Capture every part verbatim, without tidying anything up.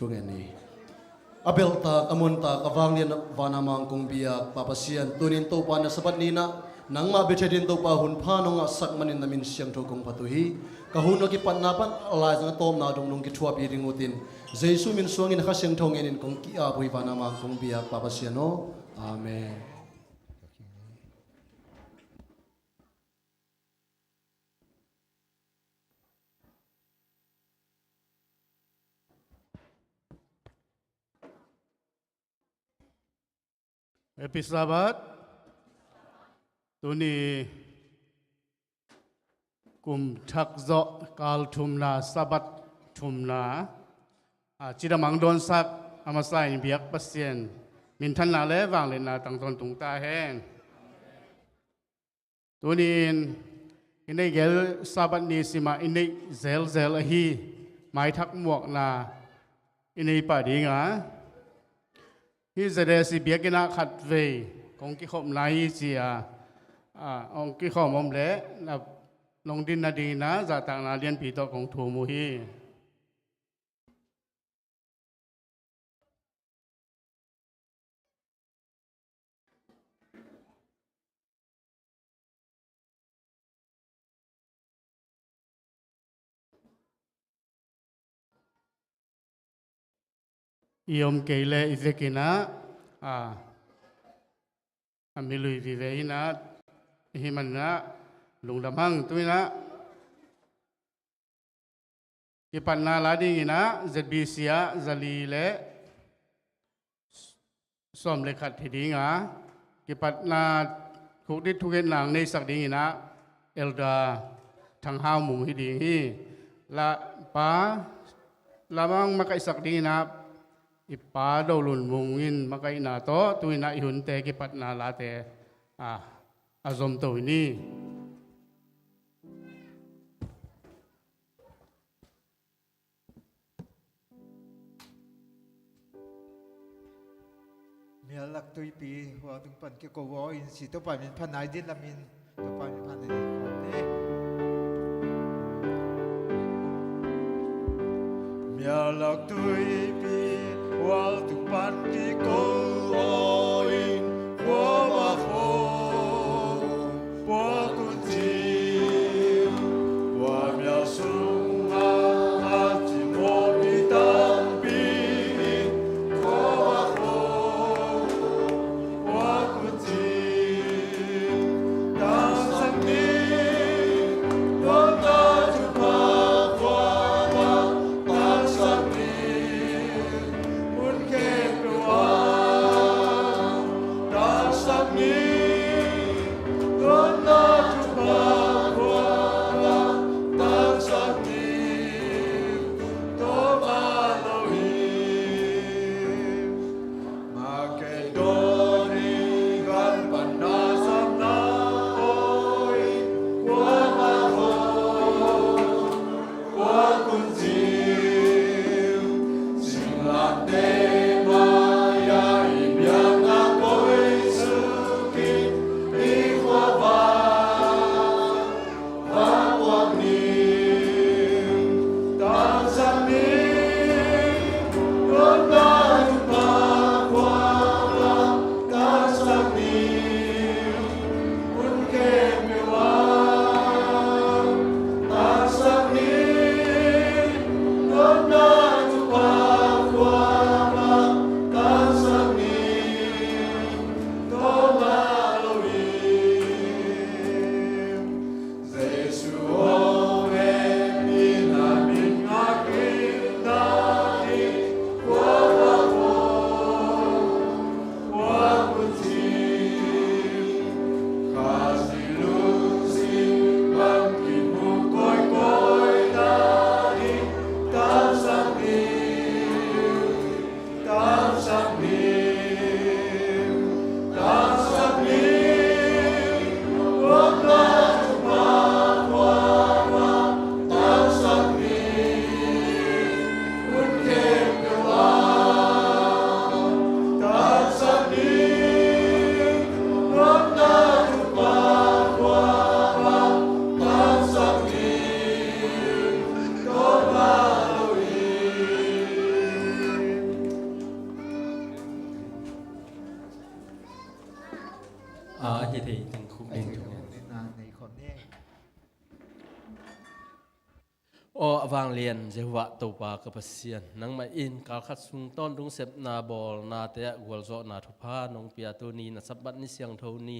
Thu ngen ni. A belhtak, a muantak, a vanglian, vana mang kong biak Pa Pasian, tunin Topa na Sabbath ni-in ah nangmah bia thei dingin Topa hun pha nong ngahsak manin na min siangtho kong phat uh hi. Ka hun a kipatna pan a laizang a tawpna dong nong kithuahpih ding utin Jesu min suangin Kha Siangtho ngenin kong ki-ap uh hi. Vana mang kong biak Pa Pasian aw. Amen. Happy Sabbath. Tuni kum thak zawh kal thumna, Sabbath thumna, a, cidam ang dawnsak a masa in biak Pasian minthanna le vangliatna tang tawntung ta hen. Tuni-in i neih gel Sabbath ni simah i neih zelzel ahi maithak muakna i nei pah ding a, hih Z A C biakinn ah khatvei kong kikhopna hi ci-a, a, hong kikhawm om leh na, nong din nadingin ah zahtakna lianpi tawh kong thum uh hi. I om kei leh i vekin ah, a, a milui vive in ah, i hih manin ah lungdam hang. Tu-in ah kipatna la dingin ah Z B C ah zali le sawm le khat hi ding a, kipatna khukdit thungetna neihsak dingin ah Elder Thang Hau Mung hi ding hi. La, pa, lamang makaihsak dingin ah i pa Do Lun Mung in makaihna tawh tu-in ah i hunte kipatna late, a, a zomto hi ni. Mial lak tuipi, hua tung pan kiko aw in ci, Topa min phat nai ding lamin, Topa min phat nai ding khawm ni. Mial lak tuipi, hua tung pan kiko aw in, hua ma hong puak un ci. Kua mial sungah a cimawh mi tampi in kua khawng, kua khut cin tangsak ni. Kua ta thupha kua mah tangsak ni. Hun khempeuh ah A hi thei teng khuk ding thungen. Aw, a vanglian Jehovah Topa ka Pasian, nangmah in kalkhat sung tawntung sepna bawlnate ah gualzawhna thupha nong pia tuni na Sabbath ni siangtho ni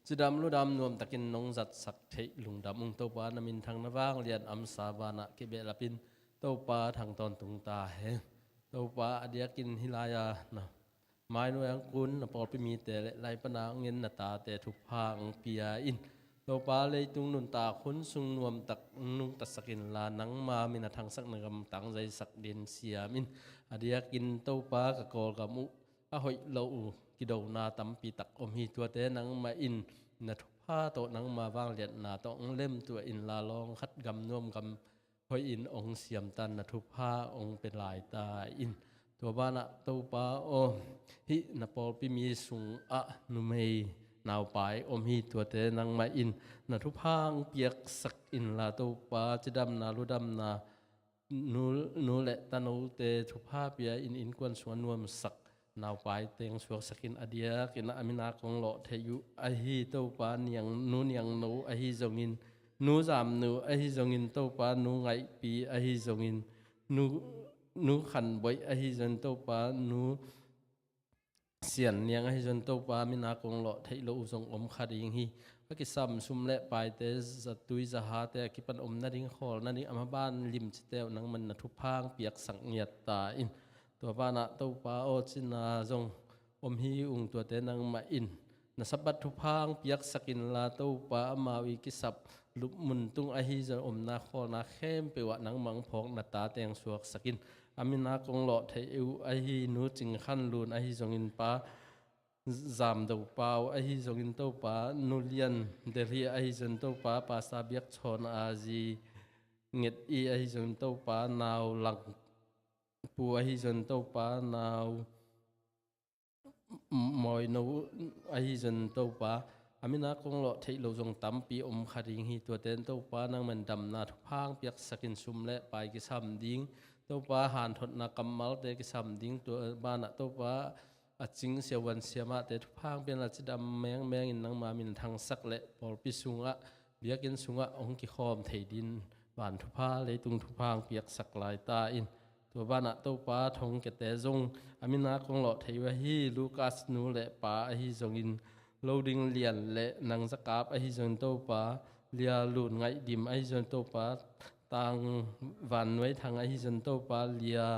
cidam ludam nuamtakin nong zatsak theih lungdam ung. Topa, na minthang na vanglian amsa banah kibehlapin Topa thang tawntung ta hen. Topa, a diakin hih lai-a na mainuai angkun na pawlpi mite le lai pana ngen na tate thupha ang pia in. Topa, leitung nuntak hun sung nuamtak nungtasak inla nangma min a thangsak na gamtang zaisak din siam in. A diakin Topa, ka Kawlgam uh a hoih lo uh kidona tampi tak om hi. Tuate nangmah in na thupha tawh nangma vangliatna tawh ang lemtuah inla lawng khat gam nuam gam hoihin ong siamtan na thupha ong pia lai ta in. Tua banah Topa aw, hih na pawlpi mi sungah numei naupai om hi. Tuate nangmah in na thupha ong piaksak inla Topa, cidamna ludamna nu, nu le tanote thupha pia in innkuan sungah nuamsak naupai teng suaksak in. A diakin a min a kong lawh theih uh ahi Topa, niang, nu niangno ahi zongin, nu zamnu ahi zongin Topa, nu ngaihpi ahi zongin, nu, nu khanboih ahi zongin Topa, nu sian niang ahi zongin Topa, min a kong lawh theih lo uh zong om kha ding hi. A kisam sum le paite, zatui zahate a kipan om nading, khawl nading, a maban limcite uh nangman na thupha ang piaksak ngiat ta in. Tua banah Topa aw, cina zong om hi ung. Tuate nangmah in na Sabbath thupha ang piaksak inla Topa, amau i kisap lupmun tung ahi zong, omna khawlna khempeuh ah nangmah ang phawk na tate ang suaksak in. A min a kong lawh theih uh ahi nu Cing Khan Lun ahi zongin, Pa Zam Do Pau ahi zongin Topa, nu Lian Delhi ahi zongin Topa, Pastor Biak Chawn a zi Nget i ahi zongin Topa, nau Lang Pu ahi zongin Topa, nau Mawi No ahi zongin Topa, a min a kong lawh theih lo zong tampi om kha ding hi. Tuate in Topa, nangman damna thupha ang piaksak in, sum le pai kisam ding, Topa, hanthotna kammalte kisam ding, tua banah Topa, a cing siavuan siamahte thupha ang pia inla cidam mengmeng in nangma min thangsak le pawlpi sungah, biakinn sungah hong kikhawm thei din van thupha, leitung thupha ang piaksak lai ta in. Tua banah Topa, thongkiate zong a min a kong lawh theih uh ahi Lukas nu le pa ahi zongin, Lo Ding Lian le Nang Za Kap ahi zongin Topa, Lia Lun Ngaih Dim ahi zongin Topa, Tang Van Nuai Thang ahi zongin Topa, Lia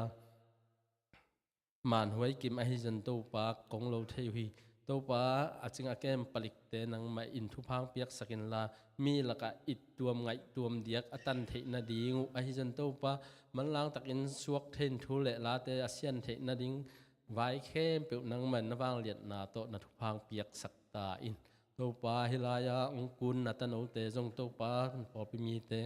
Man Huai Kim ahi zongin Topa, kong lo thei uh hi. Topa, a cing a kem palikte nangmah in thupha ang piaksak inla, mi lakah it tuam ngaih tuam diak a tan theih nading uh ahi zongin Topa, manlang takin suak thei in thu le late a sian theih nading vai khempeuh nangmah in na vangliatna tawh na thupha ang piaksak ta in. Topa, hih lai-a hong kun na tanote zong Topa, pawlpi mite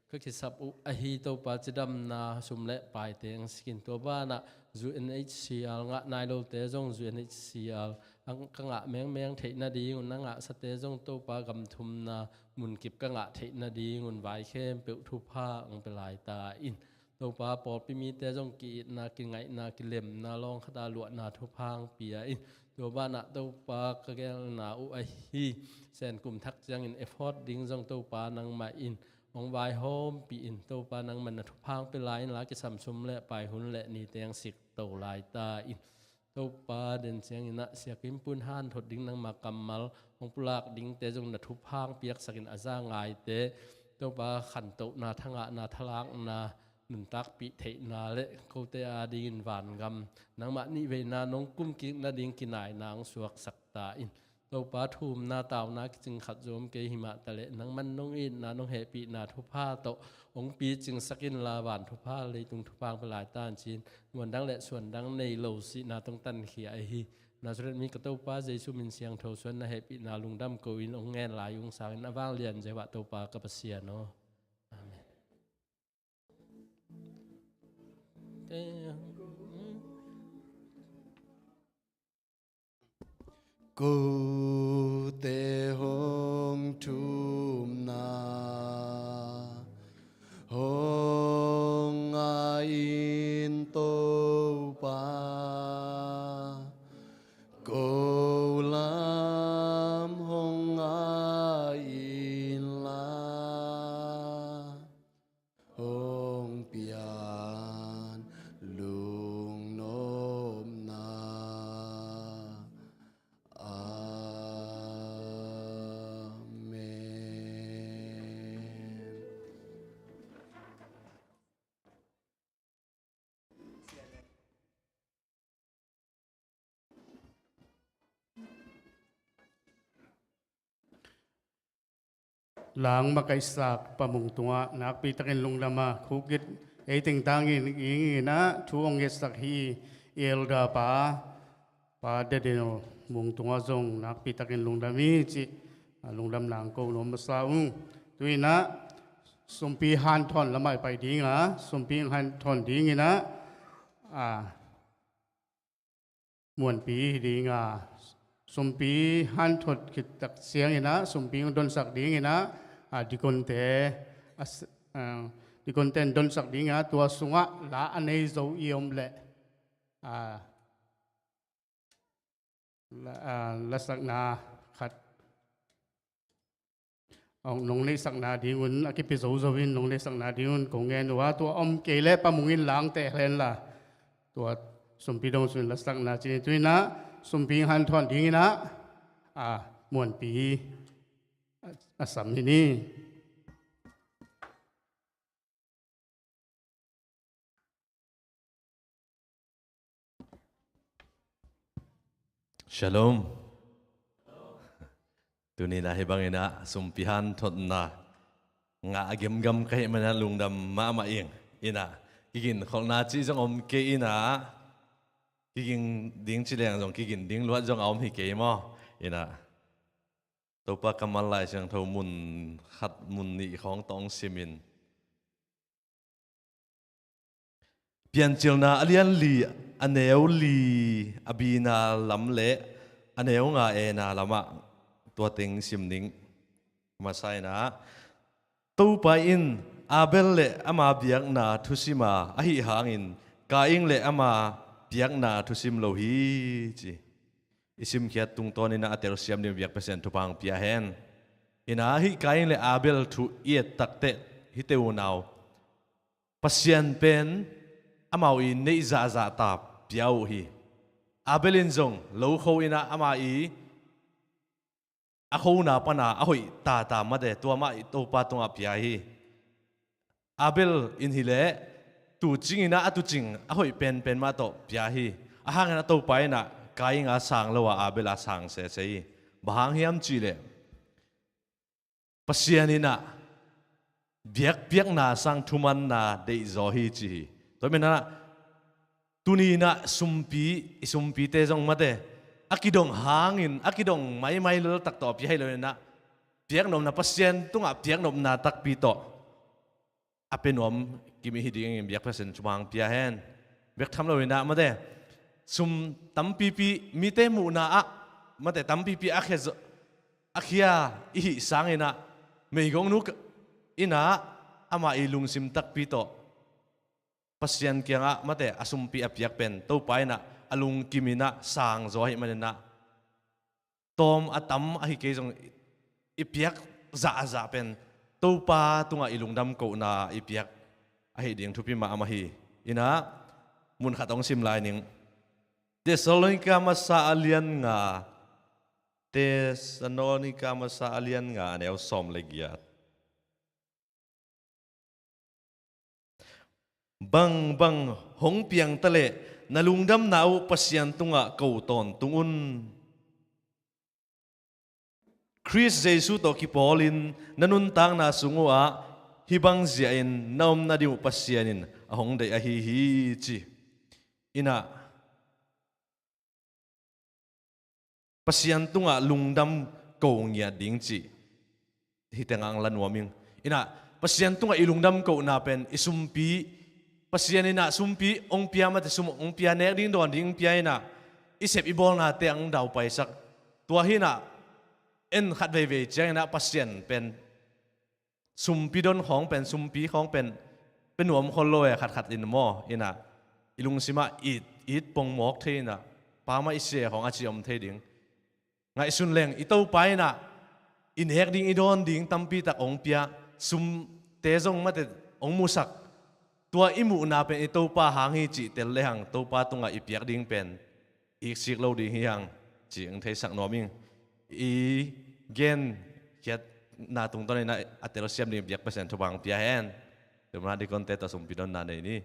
ka kisap uh ahi Topa, cidamna sum le paite ang sikin, tua banah U N H C R ngah nai lote zong U N H C R ang ka ngah mengmeng theih nading un, na ngahsate zong Topa, gamthumna munkip ka ngah theih nading un vai khempeuh thupha ang pia lai ta in. Topa, pawlpi mite zong ki-itna, kingaihna, kilemna, lawng khata luahna thupha ang pia in. Tua banah Topa, ka gelna uh ahi Sen kum thak ciangin effort ding zong Topa, nangmah in hong vaihawmpih in. Topa, nangmah na thupha ang pia lai inla, kisam sum le pai, hun le nite ang sik to lai ta in. Topa, den ciangin ah Sia Kim Pun hanthot ding nangma kammal hong pulak dingte zong na thupha ang piaksak in, a za ngaite Topa, khantohna, thangahna, thalakna, nuntakpih theihna le kote adingin vangam nangmah nihveina nong kumkik nading kinaina ang suaksak ta in. Topa, thumna tauna kicing khat zong om kei, himah taleh nangman nong itna, nong hehpihna thupha tawh hong picingsak inla, van thupha, leitung thupha ang pia lai ta in, ci-in muandang le suandang nei lo sihna tawh hong tankhia ahi Nazareth mi ka Topa Jesu min siangtho suan, na hehpihna lungdam ko-in hong ngen lai ung sangin, a vanglian Jehovah Topa ka Pasian aw. Amen. Kote hong thumna hong ngah in Topa, ko lam lang makaihsak Pa Mung tungah nakpitakin lungdam a, khukit ei tengtangin inginah thu hong ngetsak hi. Elder pa, Pa Daniel Mung tungah zong nakpitakin lungdam hi cih, a, lungdam nang ko nuam masa ung. Tuinah sumpi hanthawn lamah i pai dinga, sumpi hanthawn dinginah, a, Muanpi hi dinga, sumpi hanthot khittak cianginah sumpi hong donsak dinginah, a, dikonte, a, s-, a, dikonte in donsak dinga, tua sungah la a nei zo i om leh, a, la, a, lasakna khat, a, nong neihsakna dingun, a kipia zozo in nong neihsakna dingun kong ngen uh a, tua om kei leh Pa Mung in langteh henla, tua sumpi dong sungin lasakna cin hi. Tuinah sumpi hanthawn dinginah, a, Muanpi a, a sam hi ni. Shalom. Tuninah hih banginah sumpi hanthotna ngah a gemgam ka hih manah lungdam mahmah ing. Inah kiginkholhna cih zong om kei inah, kigin ding ci leng zong kigin ding luat zong a om hi kei maw? Inah Topa kammal Lai Siangtho mun khat mun nih khawng tawh hong simin, Piancilna a lian li, a neu li, a bina lam le a neu nga ena lamah tua teng sim ning. Masa inah, Topa in Abel le ama biakna thusim a, ahih hangin Kain le ama biakna thusim lo hi ci. I simkhiat tungtawn inah a telsiam ding biak Pasian thupha hong pia hen. Inah hih Kain le Abel thu i et takteh hihte unau, Pasian pen amau i neih zahzah ta pia uh hi. Abel in zong lo kho inah ama i a khona pana a hoih tata mate tua mah i Topa tungah pia hi. Abel in hileh tuucing inah a tuucing a hoih penpen mah tawh pia hi. A hangin a Topa inah Kain a sang lo a, Abel a sang sese hi. Bang hang hiam cihleh Pasian inah biakpiakna sang thumanna deihzaw hi ci hi. Tua menah tuninah sumpi, i sumpite zong mate a kidong hangin, a kidong maimai leltak tawh a pia hi lo inah, piaknopna, Pasian tungah piaknopna takpi tawh a pia nuam kim i hi dingin biak Pasian thupha hong pia hen. Bek tham lo inah mate sum tampipi mite muhna ah mate tampipi a khia zo-, a khia i hih sanginah meigongnu inah ama i lungsim takpi tawh Pasian kiangah mate a sumpi a piak pen Topa inah a lungkim inah sangzaw ahih maninah tawm a tam ahi kei zong i piak zahzah pen Topa tungah i lungdam kohna i piak ahi ding thupi mahmah hi. Inah mun khat hong sim lai ning. Thessalonika masa a lian nga, Thessalonika masa a lian nga a neu sawm le giat. Bangbang hong piang taleh na lungdamna uh Pasian tungah ko tawntung un. Khrist Jesu tawh kipawlin na nuntakna sung uhah hih bang ziahin na om nading uh Pasian in a hong deih ahi hi ci. Inah Pasian tungah lungdam ko ngiat ding cih hih tengah ang la nuam ing. Inah Pasian tungah i lungdam kohna pen i sumpi, Pasian inah sumpi hong pia mate sum hong pia, nek ding dawn ding hong pia inah i sep i bawlnate ang daupaisak. Tua hi inah en khat veivei cianginah Pasian pen sumpi don khawng pen, sumpi khawng pen pia nuam khol lo e, khatkhat in maw? Inah i lungsimah it, it pongmawk thei inah pa mah i sia khawng a ci om thei ding. Ngaihsun leng i Topa inah i nek ding i dawn ding tampitak hong pia, sumte zong mate hong musak. Tua i muhna pen i Topa hang hi cih tel lehang Topa tungah i piak ding pen iksik lo ding hi hang cih ang theisak nuam ing. I gen khiatna tungtawn inah a telsiam ding biak Pasian thupha hong pia hen. Tua manin dikonte tawh sumpi donna nei ni.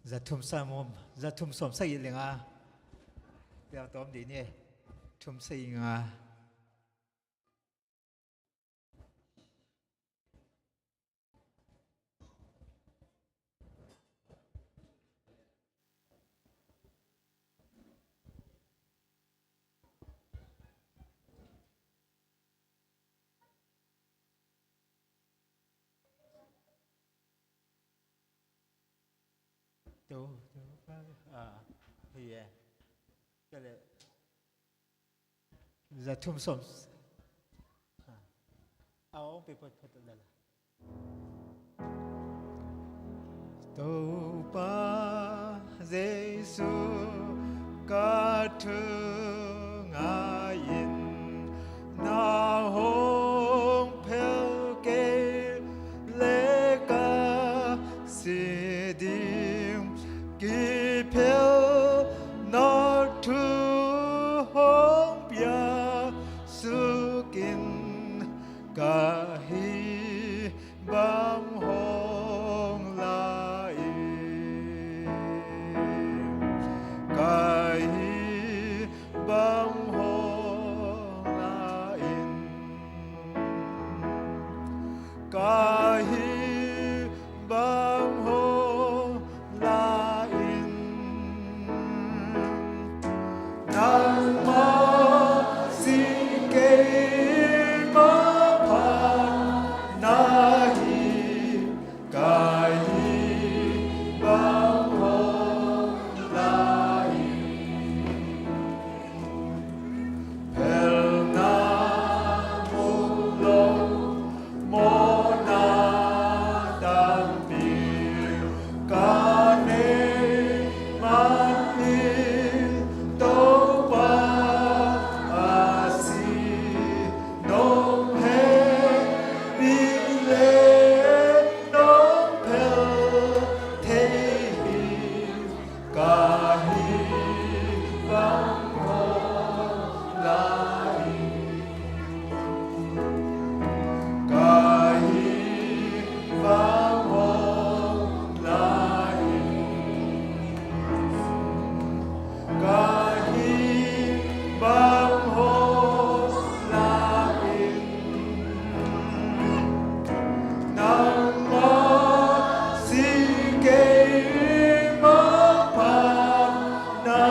Za thum sawm, za thum sawm sagih le nga. Piang tawm dih ni. Thum sagih nga. Tu, tu, ah, hi e. Ka le. Za thum sawm. Ah. A ong pe phot phot la la. Topa Jesu ka thu ngaiin na hong phel kei le ka si ding kiphel na thu hong pia sukin ka hi bang hong la in, ka hi bang hong la in, ka hi bang hong la in, nangmah si keimah phat na hi, ka hi bang hong la in. Phelna mu lo mawhna tampi ka nei man in Topa a si nong hehpih le nong phel thei hi. Ka hi bang hong la in, ka hi bang hong la in, ka hi bang hong la in. Nangmah si keimah phat na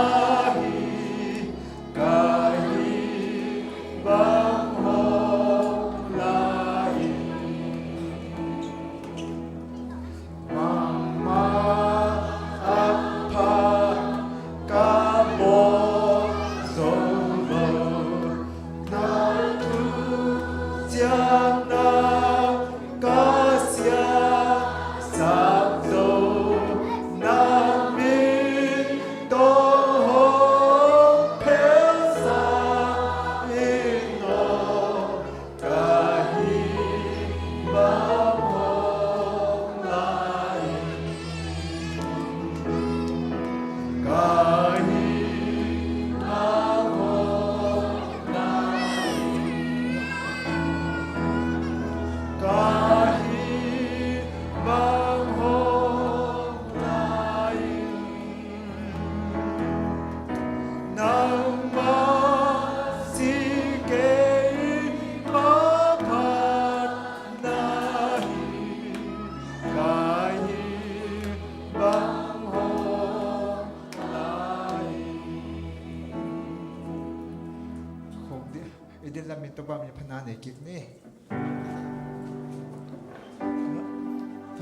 hi, ka hi bang hong la in. Bangmah a phat ka bawl zo lo, na thuciamna ka siasak zo, na min tawh hong phelsa in aw. Ka hi bang hong la in, ka hi bang hong la in, ka hi bang hong la in. Nangmah si keimah phat na hi, ka hi bang hong la in. Khuk dih. I din lam in Topa min phatna nei kik ni.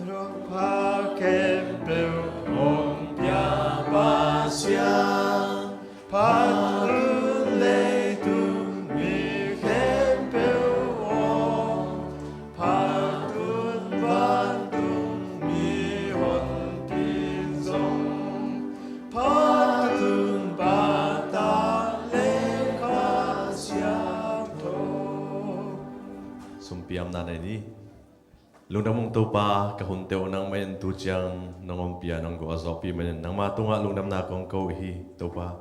Thupha khempeuh hong pia Pasian, phat un leitung mi khempeuh aw, phat un vantung mihonpi zong, phat un Pa, Ta le Kha Siangtho. Sumpiamna nei ni. Lungdam ung Topa, ka hunte uh nangmah in tu ciang nong ompih a nong guah a zawhpih manin nangma tungah lungdamna kong ko hi Topa.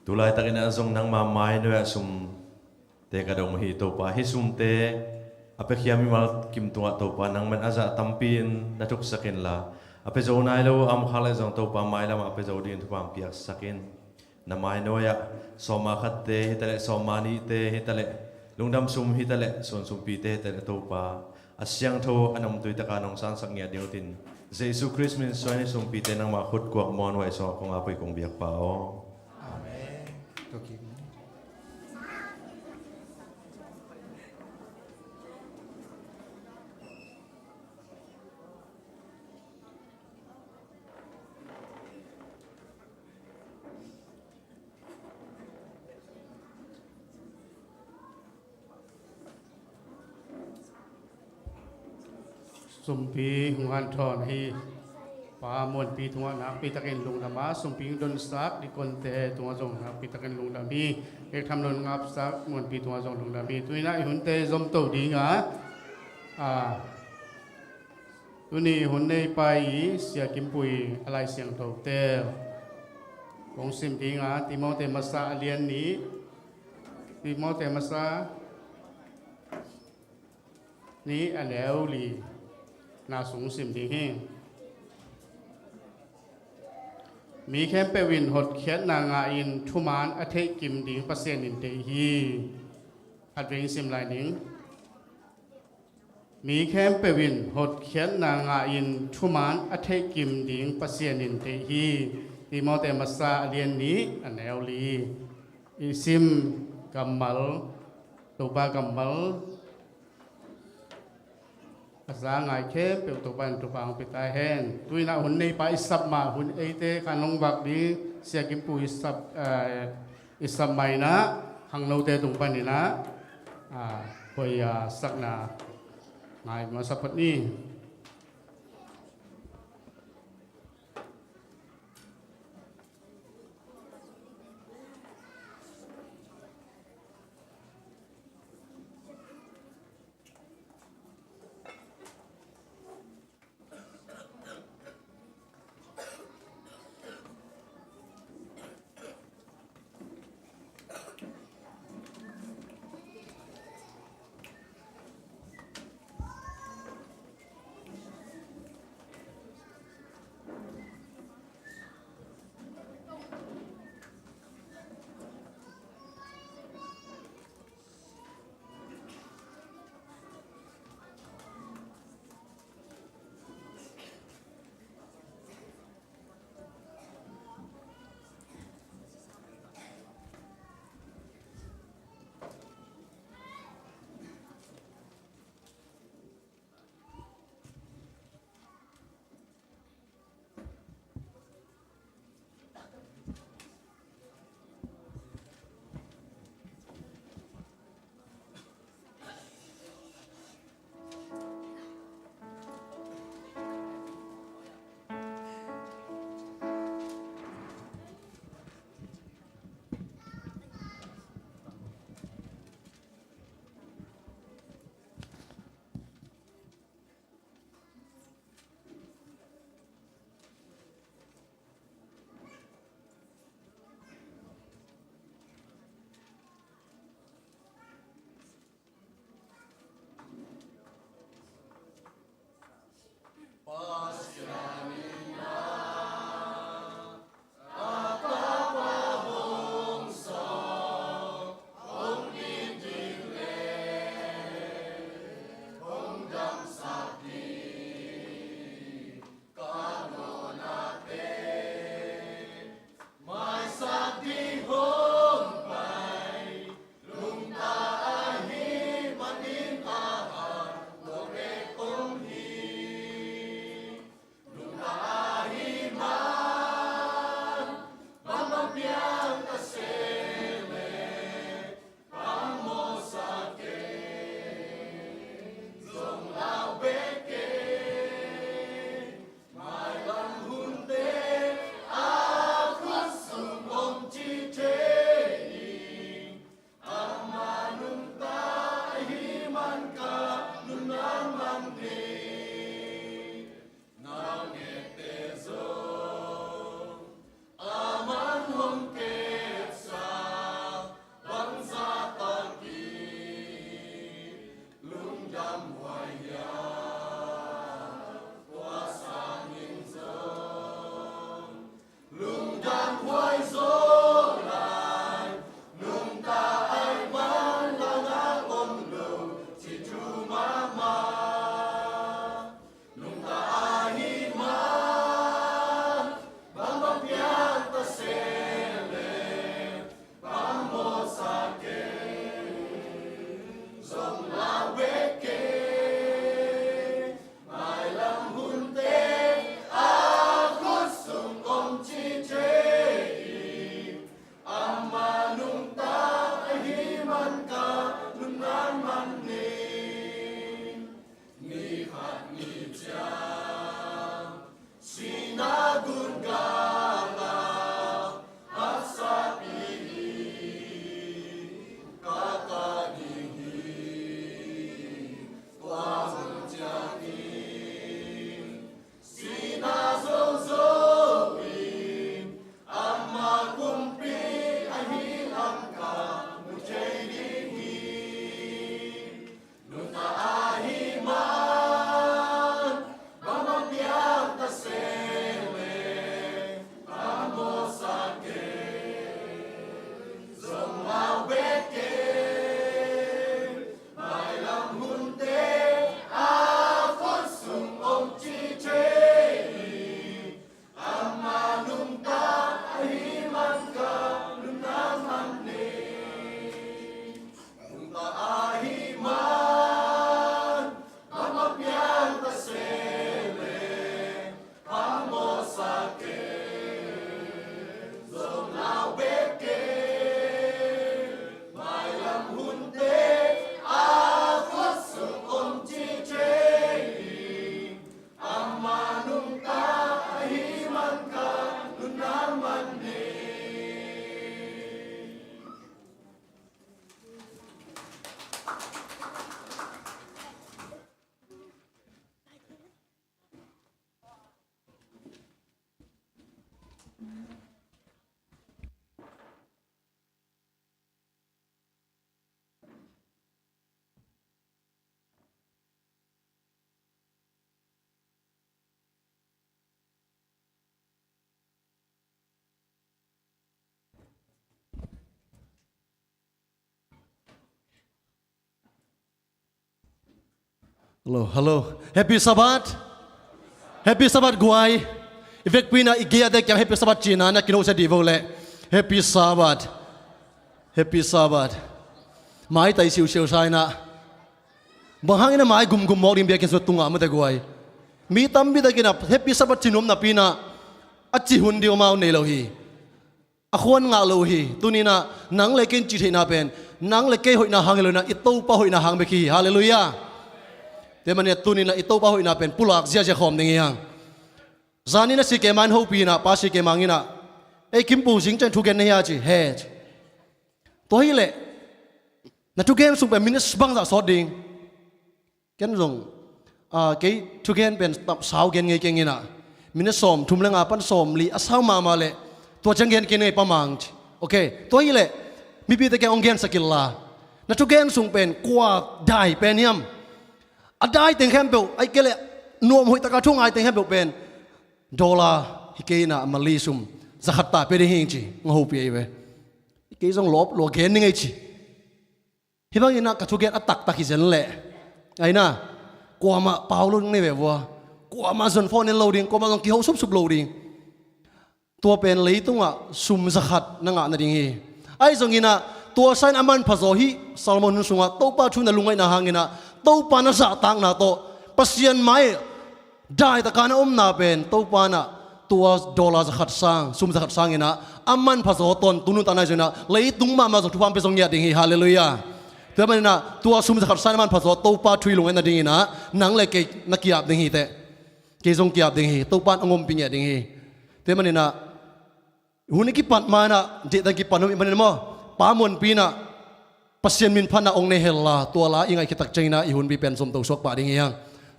Tu laitakin ah zong nangma mai nuai-ah sumte ka dong uh hi Topa. Hih sumte a piakhia mimal kim tungah Topa, nangman a zah tampi in na thuksak inla, A pia zo nai lo a om khak leh zong Topa mailam ah a pia zo dingin thupha piaksak in. Na mainuai ah sawma khatte hi taleh, sawma nihte hi taleh, lungdam sum hi taleh, suansumpite hi taleh, Topa a siangtho a namtui taka nong sansak ngiat ding uh tin, Jesu Khrist min suang in sumpite nangmah khut kuak muanhuai sungah kong ap uh hi, kong biak Pa aw. Amen. Sumpi hong hanthawn hi. Pa, muanpi tungah nakpi takin lungdam a, sumpi hong donsak dikonte tungah zong nakpi takin lungdam hi. Bek tham lo hong apsak muanpi tungah zong lungdam hi. Tuinah i hunte zomto ding a, a, tuni hun neipa i Sia Kim Pui a Lai Siangthote kong sim ding a, Timote Masa a lian nih, Timote Masa nih a neu li na sung sim ding hi. Mi khempeuh in hotkhiatna ngahin thuman a theihkim ding Pasian in deih hi. Khatvei sim lai ning. Mi khempeuh in hotkhiatna ngahin thuman a theihkim ding Pasian in deih hi. Timote Masa a lian nih a neu li. I sim kammal, Topa kammal a za ngai khempeuh Topa in thupha hong pia ta hen. Tuinah hun neipa i sap mah, hun eite khan hong vak ding Sia Kim Pui i sap, eh, i sap mah inah, khangnote tung paninah, ah, koi, ah, sakna ngai masa phot ni. Hello, hello. Happy Sabbath. Happy Sabbath guai. I vekpi-in ah i gei-a te kiang Happy Sabbath cihna na kinohsia dih vo leh. Happy Sabbath. Happy Sabbath. Maitai siusiau sa-in ah, bang hangin ah mai gumgum mawk ding biakinn sung tungah mate guai. Mi tampi takin ah Happy Sabbath ci nuam napi-in ah a ci hun ding amau nei lo hi. A khuan ngah lo uh hi. Tuni-in ah nang le kei in cih theihna pen nang le kei hoihna hang hi lo-in ah i Topa hoihna hang bek hi. Halleluiah. Tua manin ah tuni-in ah i Topa hoihna pen pulak ziahziah khawm ding hi hang. Zanin a C K Mang in hopih-in ah, Pa C K Mang in ah, "Ei Kimpu, zing ciang thugen na hia?" ci. "He," ci. "Tua hileh na thugen sung pen minute bangzah sawt ding?" Ken zong, ah, kei thugen pen tam, sau gen ngei keng in ah, minute sawmthum le nga pan sawmli a sau mahmah leh tua ciang gen kei ning ei Pa Mang, ci. "Ok, tua hileh mipite kiang hong gensak inla, na thugen sung pen kua dai pen hiam? A dai teng khempeuh, ahih kei leh nuam hoih takin thu ngai teng khempeuh pen dollar hi kei in ah, Mali sum zakhat ta pia ding hi ing," ci. Hong hopih ahi ve. Kei zong lawp lua gen ning ei, ci. Hih bangin ah ka thugen a taktak hi zen leh, ahi na, kuamah pau lo ding nei ve vua. Kuamah zon phone en lo ding, kuamah zong kiho supsup lo ding. Tua pen leitungah sum zakhat na ngah nading hi. Ahi zongin ah tua sangin a manpha zaw hi. Sermon hun sungah Topa thu na lungngaihna hangin ah, Topa na zahtakna tawh, Pasian mai daitaka na omna pen Topa in ah tua dollar zakhat sang, sum zakhat sangin ah a manpha zaw tawntung nuntakna hi zongin ah, leitung mahmah zong thupha hong pia zong ngiat ding hi. Halleluiah. Tua manin ah tua sum zakhat sang a manpha zaw Topa thu i lungngaih nadingin ah nang le kei na ki-ap ding hi teh. Kei zong ki-ap ding hi. Topa in hong ompih ngiat ding hi. Tua manin ah hun i kipat ma-in ah, deihtak kipan hun i manin maw, Pa Muanpi in ah Pasian min phatna hong nei henla, tua la i ngaihkhiat tak ciangin ah i hunbi pen zomto suak pah ding hi hang.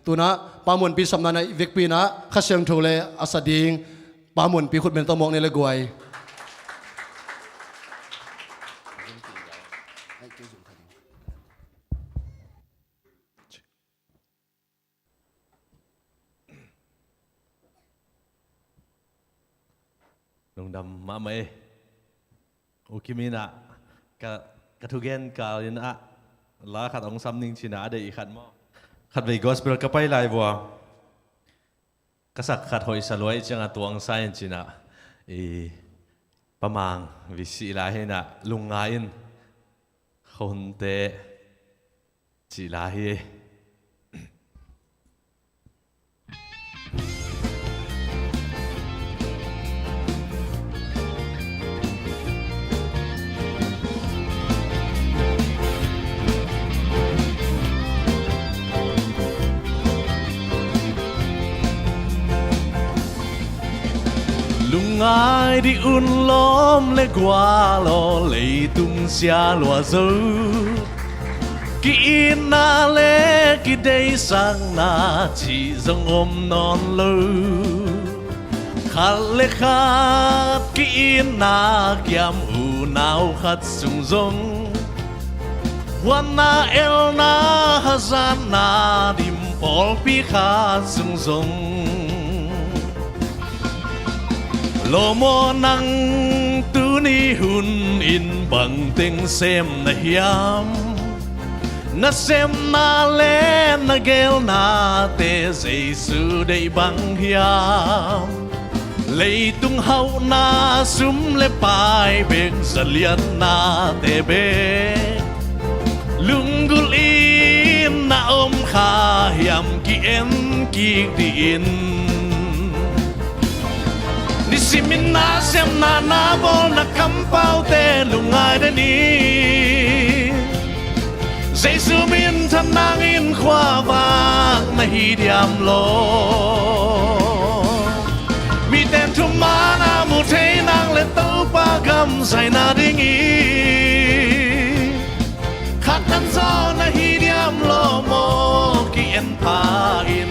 Tu-in ah Pa Muanpi sapna-in ah i vekpi-in ah Kha Siangtho le a sa ding Pa Muanpi khut beng tawh mawk ni le guai. Lungdam mahmah e. U Kim in ah ka, ka thugen kal in ah la khat hong sam ning ci-in ah a deih khat maw, khatvei gospel ka pai lai vua, ka sak khat hoih sa lua ahih ciangin ah tuang sa in ci-in ah, i Pa Mang visi lai hi-in ah lungngai in, khuahunte cih lai hi. Lungngai dih un lawm le gual aw, leitung sia lua zo. Ki-itna le kideisakna cih zong om nawn lo. Khat le khat ki-itna kiam, unau khat sung zong huatna, elna, hazatna dim pawlpi khat sung zong. Lawm aw, nang tuni hun in bangteng sem na hiam? Na sepna le na geelnate Jesu deih bang hiam? Leitung hauhna, sum le pai bek, zaliatnate bek lunggulh in na om kha hiam? Ki-en kik dih in. Nisimin na sepna, na bawlna kampaute lungngai den in. Jesu minthan nangin khuavak na hi diam law? Miten thuman a mu thei nang le Topa gam zai nadingin khat tan zaw na hi diam law maw? Ki-en pha in.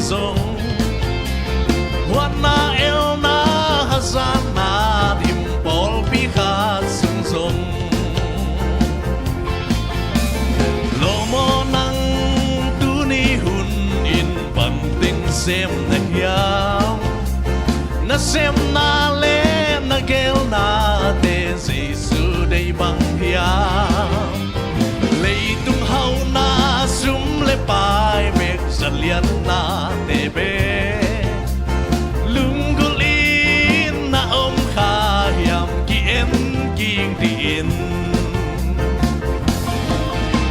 zong, huatna elna hazatna dim pawlpi khat sung zong, lawm aw nang tuni hun in bangteng sem na hiam? Na sepna le na gelnate Jesu deih bang hiam? Leitung hauhna sum le pai bek zaliatnate bek lunggulh in na om kha hiam? Ki-en kik dih in.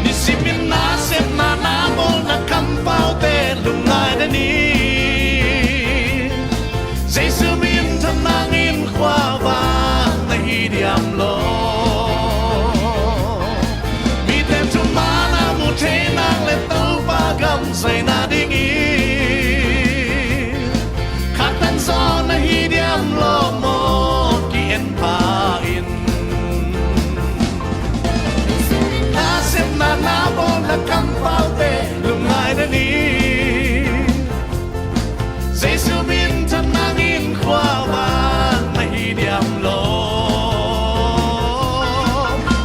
Nisimin na sepna na bawlna kampaute lungngai den in. Jesu minthan nangin khua vang na hi diam lo? Mite thuman a mu thei nang le Topa gam zaina dingin khaktan zaw na hi diam lo maw? Ki-en pha in. Na sepna na bawlna kampaute lungngai den in. Jesu minthan nangin khua vang na hi diam lo?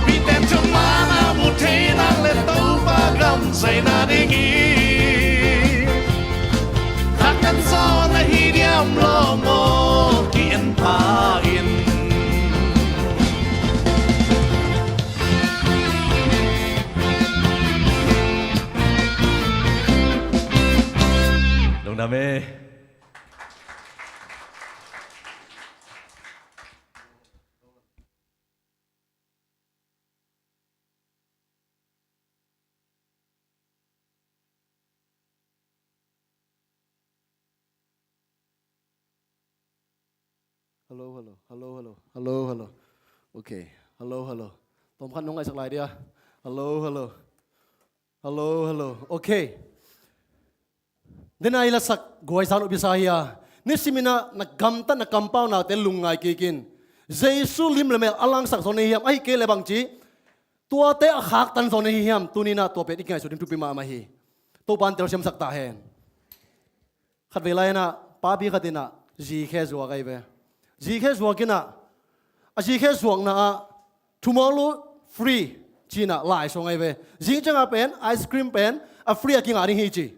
Mite thuman a mu thei nang le Topa gam zaina dingin khaktan zaw na hi diam lo maw? Ki-en pha in. Lungdam e. Hello, hello, hello, hello, hello, hello. Okay, hello, hello. Tawmkhat nong ngaihsak lai dia. Hello, hello. Hello, hello. Okay. Denai lasak guai sang upisa hi a. Nisimin ah na gamtat na kampaunate lungngai kikin, Jesu lim le mel a langsak zaw na hi hiam? Ahi kei le bang ci, tuate a khaktan zaw na hi hiam? Tuni-in ah tua pen i ngaihsut ding thupi mahmah hi. Topa in telsiamsak ta hen. Khatvei lai-in ah papi khat in ah zikhe zuak ahi ve. Zikhe zuak in ah, a zikhe zuakna ah tomorrow free ci-in ah lai suang ahi ve. Zing ciangah pen ice cream pen a free a kingah ding hi ci.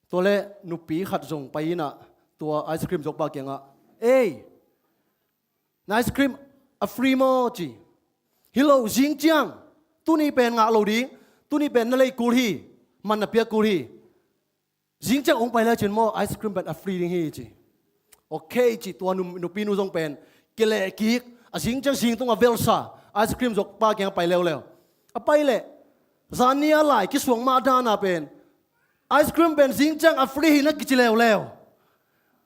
Tua leh nupi khat zong pai in ah tua ice cream zuakpa kiangah, "Ei, na ice cream a free maw?" ci. "Hi lo, zing ciang, tuni pen ngah lo ding, tuni pen na lei kul hi, man na piak kul hi. Zing ciang hong pai le cin maw, ice cream pen a free ding hi," ci. "Okay," ci tua nu, nupinu zong pen kileh kik, a zing ciang zing tung a velsa ice cream zuakpa kiangah pai leuleu. A pai leh, zan ni a lai kisuang mah dan a pen ice cream pen zing ciang a free hi na kici leuleu.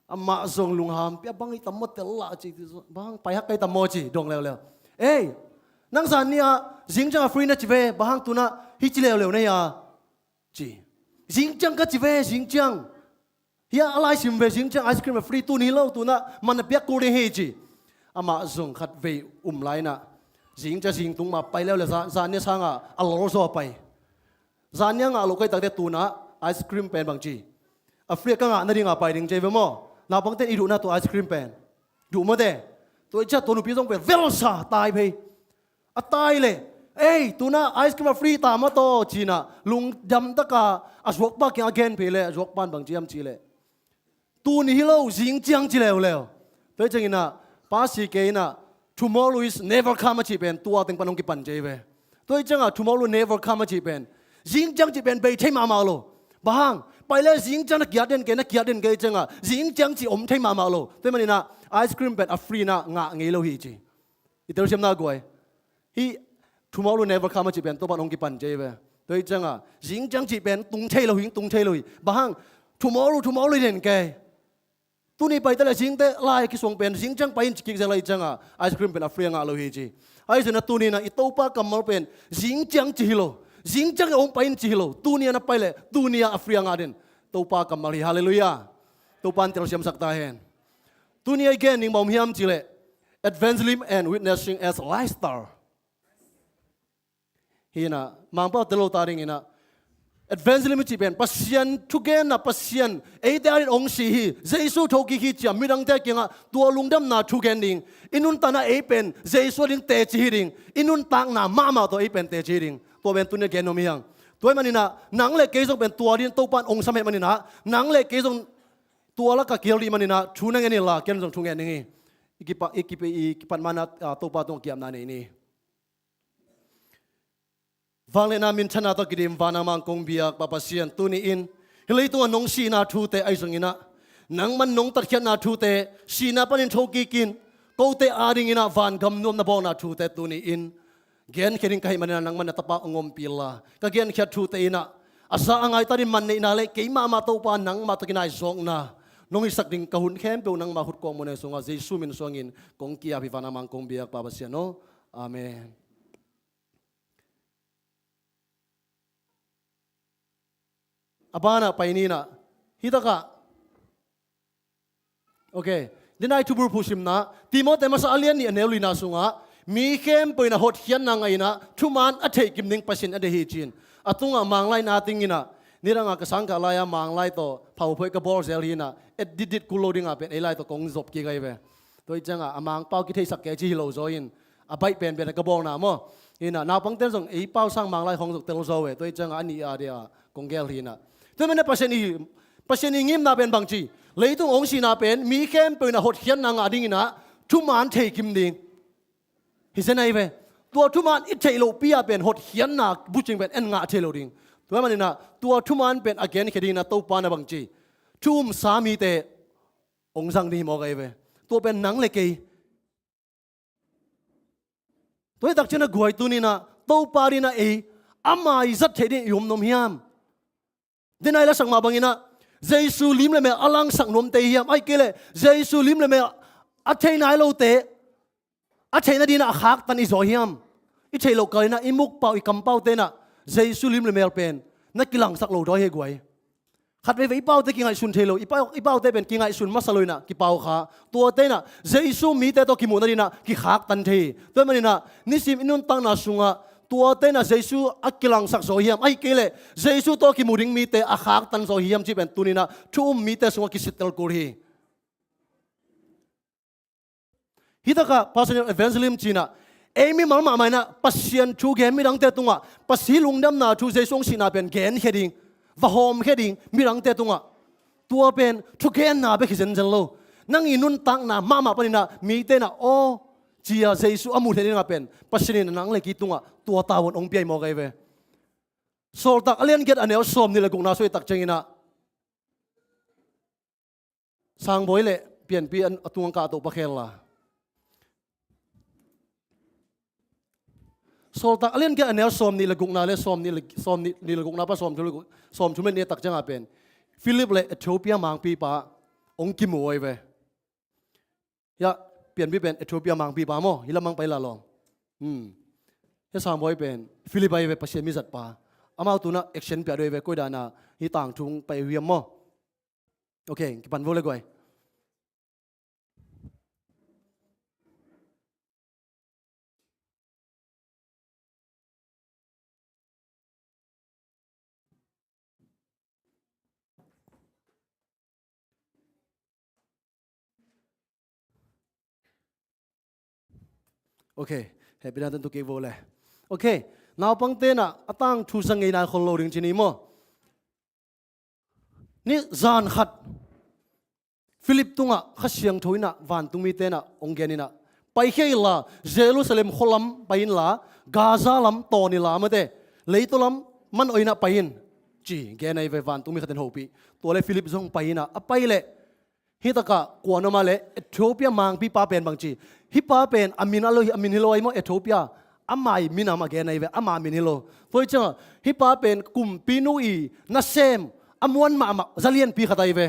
Amah zong lunghampi a, "Bang hi tam maw tel lah," ci, "Bang pai hak kai tam maw?" ci dong leuleu. "Ei, nang zan ni a zing ciang a free na ci ve, bang hang tu-in ah hih ci leuleu na hia?" ci. "Zing ciang ka ci ve, zing ciang. Hia a lai sim ve, zing ciang ice cream a free, tuni hi lo, tu-in ah man na piak kul ding hi," ci. Amah zong khatvei um lai-in ah zing ciang zing tung mah pai leuleu, zan, zan ni a sangah a lawr zaw a pai. "Zan ni a ngah loh ka hih tak teh tu-in ah ice cream pen," bang ci, "a free a ka ngah nading a pai ding," ci ve maw. Naupangte'n i duhna tua ice cream pen duh maw te. Tua hi ciang tua nupi zong pen velsa tai phei. A tai leh, "Ei, tu-in ah ice cream a free ta maw taw," ci-in ah lungdam takin a zuakpa kiangah a gen phei leh, a zuakpa in bang ci hiam cih leh, "Tuni hi lo, zing ciang," ci leuleu. Tua hi ciangin ah pa si kei in ah, "Tomorrow is never come," a cih pen tua teng pan hong kipan ci hi ve. Tua hi ciangah tomorrow never come a cih pen, zing ciang cih pen bei thei mahmah lo. Bang hang, pai leh zing ciang na kiat den kei, na kiat den kei ciangah zing ciang cih om thei mahmah lo. Tua hi manin ah ice cream pen a free in ah ngah ngei lo hi ci. I telsiamna guai, hih tomorrow never come a cih pen tua pan hong kipan ci hi ve. Tua hi ciangah zing ciang cih pen tung thei lo hi, tung thei lo hi. Bang hang, tomorrow, tomorrow hi den kei. Tuni pai ta leh zingteh lai kisuang pen zing ciang pai in ci kik zel ahih ciangah ice cream pen a free a ngah lo hi ci. Ahi zongin ah tuni-in ah i Topa kammal pen zing ciang ci hi lo, zing ciang hong pai in ci hi lo. Tuni-in ah pai leh tuni-in ah a free a ngah den Topa kammal hi. Halleluiah. Topa in telsiamsak ta hen. Tuni-in ah i gen ding bang om hiam cih leh, evangelism and witnessing as lifestyle. Hi-in ah Mangpau tel lo ta dingin ah, Evangelism i cih pen Pasian thugenna, Pasian eite adingin hong si hi, Jesu thokik hi ci-a midangte kiangah tua lungdamna thu gen ding. I nuntakna ei pen Jesu ading teci hi ding. I nuntakna mahmah tawh ei pen teci hi ding. Tua pen tuni-a gen nuam hi hang. Tua ahih maninah nang le kei zong pen tua dingin Topa in hong sam ahih maninah nang le kei zong tua lakah kihel dih maninah thu na ngen inla ken zong thu ngen ning hi. I kipa-, i kipa-, i kipat manah, ah, Topa tungah ki-apna nei ni. Vangliatna minthanna tawh kidim vanah mangkong biak Pa Pasian, tuni-in hih leitungah nong sihna thute ahi zonginah nangman nong tatkhiatna thute, sihna panin thokik in kote adinginah vangam nuam na bawlna thute tuni-in genkhia ding ka hih maninah nangman na tapa hong ompih inla ka genkhiat thute inah a za a ngai tatin manneihna le kei mahmah Topa nangmah tawh kinaizawkna nong hisak ding ka hun khempeuh nangmah khut kawkmuanna sungah Jesu min suangin kong ki-ap hi vanah mangkong biak Pa Pasian aw. Amen. A banah pai ninah. Hih takah. Ok. Denai thubul phuhsimna Timoti masa a lian nih a neu lina sungah mi khempeuh inah hotkhiatna ngah inah thuman a theihkim ding Pasian a deih hi ci-in a tungah Manglai na tinginah nidangah ka sangkah lai-a Manglai tawh phauphoih ka bawl zel hinah et ditdit kul lo dingah pen ei lai tawh kong zop kik ahi ve. Tua hi ciangah a Mangpau kitheisak kei ci hi lo zaw in a baih penpen a ka bawlna maw. Hinah naupangte zong ei pau sang Manglai hong zok tel zaw ve. Tua hi ciangah a nih a dia kong gel hinah. Tua hi maninah Pasian i, Pasian i ngimna pen bangci, leitung hong sihna pen mi khempeuh inah hotkhiatna ngah dinginah thuman theikim ding hi zen ahi ve. Tua thuman i theih lohpi-a pen hotkhiatna bucing pen en ngah thei lo ding. Tua hi maninah tua thuman pen a genkhia dinginah Topa na bangci, thu umsa mite hong zang ding hi mawk ahi ve. Tua pen nang le kei. Tua hi takcianah guai tuninah Topa dinah ei a mai zat theih ding i om nuam hiam? Denai lasak mah banginah Jesu lim le mel a langsak nuamte hiam? Ahih kei leh Jesu lim le mel a thei nai lote a theihna dinah a khaktan i zaw hiam? I theih loh kalinah i mukpau i kampaute inah Jesu lim le mel pen na kilangsak lo dawi hi guai. Khat veivei i paute kingaihsun thei lo, i pau, i paute pen kingaihsun masa lo inah kipau kha. Tuate inah Jesu mite tawh kimuhna dinah kikhaktan thei hi. Tua hi maninah nisim i nuntakna sungah tuate inah Jesu a kilangsak zaw hiam? Ahih kei leh Jesu tawh kimu ding mite a khaktan zaw hiam cih pen tuninah thu um mite sungah kisittel kul hi. Hih takah personal evangelism cinah ei mimal mahmah inah Pasian thu gen midangte tungah Pasian lungdamna thu Jesu hong sihna pen genkhia ding, va hawmkhia ding midangte tungah. Tua pen thugenna bek hi zenzen lo. Nang i nuntakna mahmah paninah mite inah aw ci-a Jesu a muh theih dingah pen Pasian in nang le kei tungah tua tavuan hong pia hi mawk ahi ve. Sawltak a lian giat a neu sawmnih le gukna sung i tak cianginah Sangbawi le Pianpi a tungah kah to pakhel la. Sawltak a lian giat a neu sawmnih le gukna le sawmnih le, sawmnih le gukna pan sawmthum le guk, sawmthum le nih a tak ciangah pen Philip le Ethiopia mangpipa hong kimu ahi ve. Hiah Pianpi pen Ethiopia mangpipa maw, hih lamang pai la lawm. Hmm. Hiah Sangbawi pen Philip ahi ve, Pasian mizatpa. Amau tunah action pia doi ve, koidanah hih tangthung pai uh hiam maw. Ok, kipan vo le guai. Ok, hehpihna tangthu kik vo le. Ok, naupang tenah a tangthu za ngei nai khol lo ding ci ni maw? Ni zan khat Philip tungah Kha Siangtho inah vantungmi tenah hong gen inah, paikhia inla Jerusalem khualam pai inla, Gaza lam tawn inla, amate leitaw lam man oi inah pai in, ci gen ahi ve, vantungmi khat in hopih. Tua le Philip zong pai inah a pai leh hih takah kua na om a leh Ethiopia mangpipa pen bangci, hih pa pen a min a lo, a min hi lo ahi maw, Ethiopia, ama i min a om a gen ahi ve, ama min hi lo. Tua hi ciangah hih pa pen kumpinu i nasem a muan mahmah zalianpi khat ahi ve.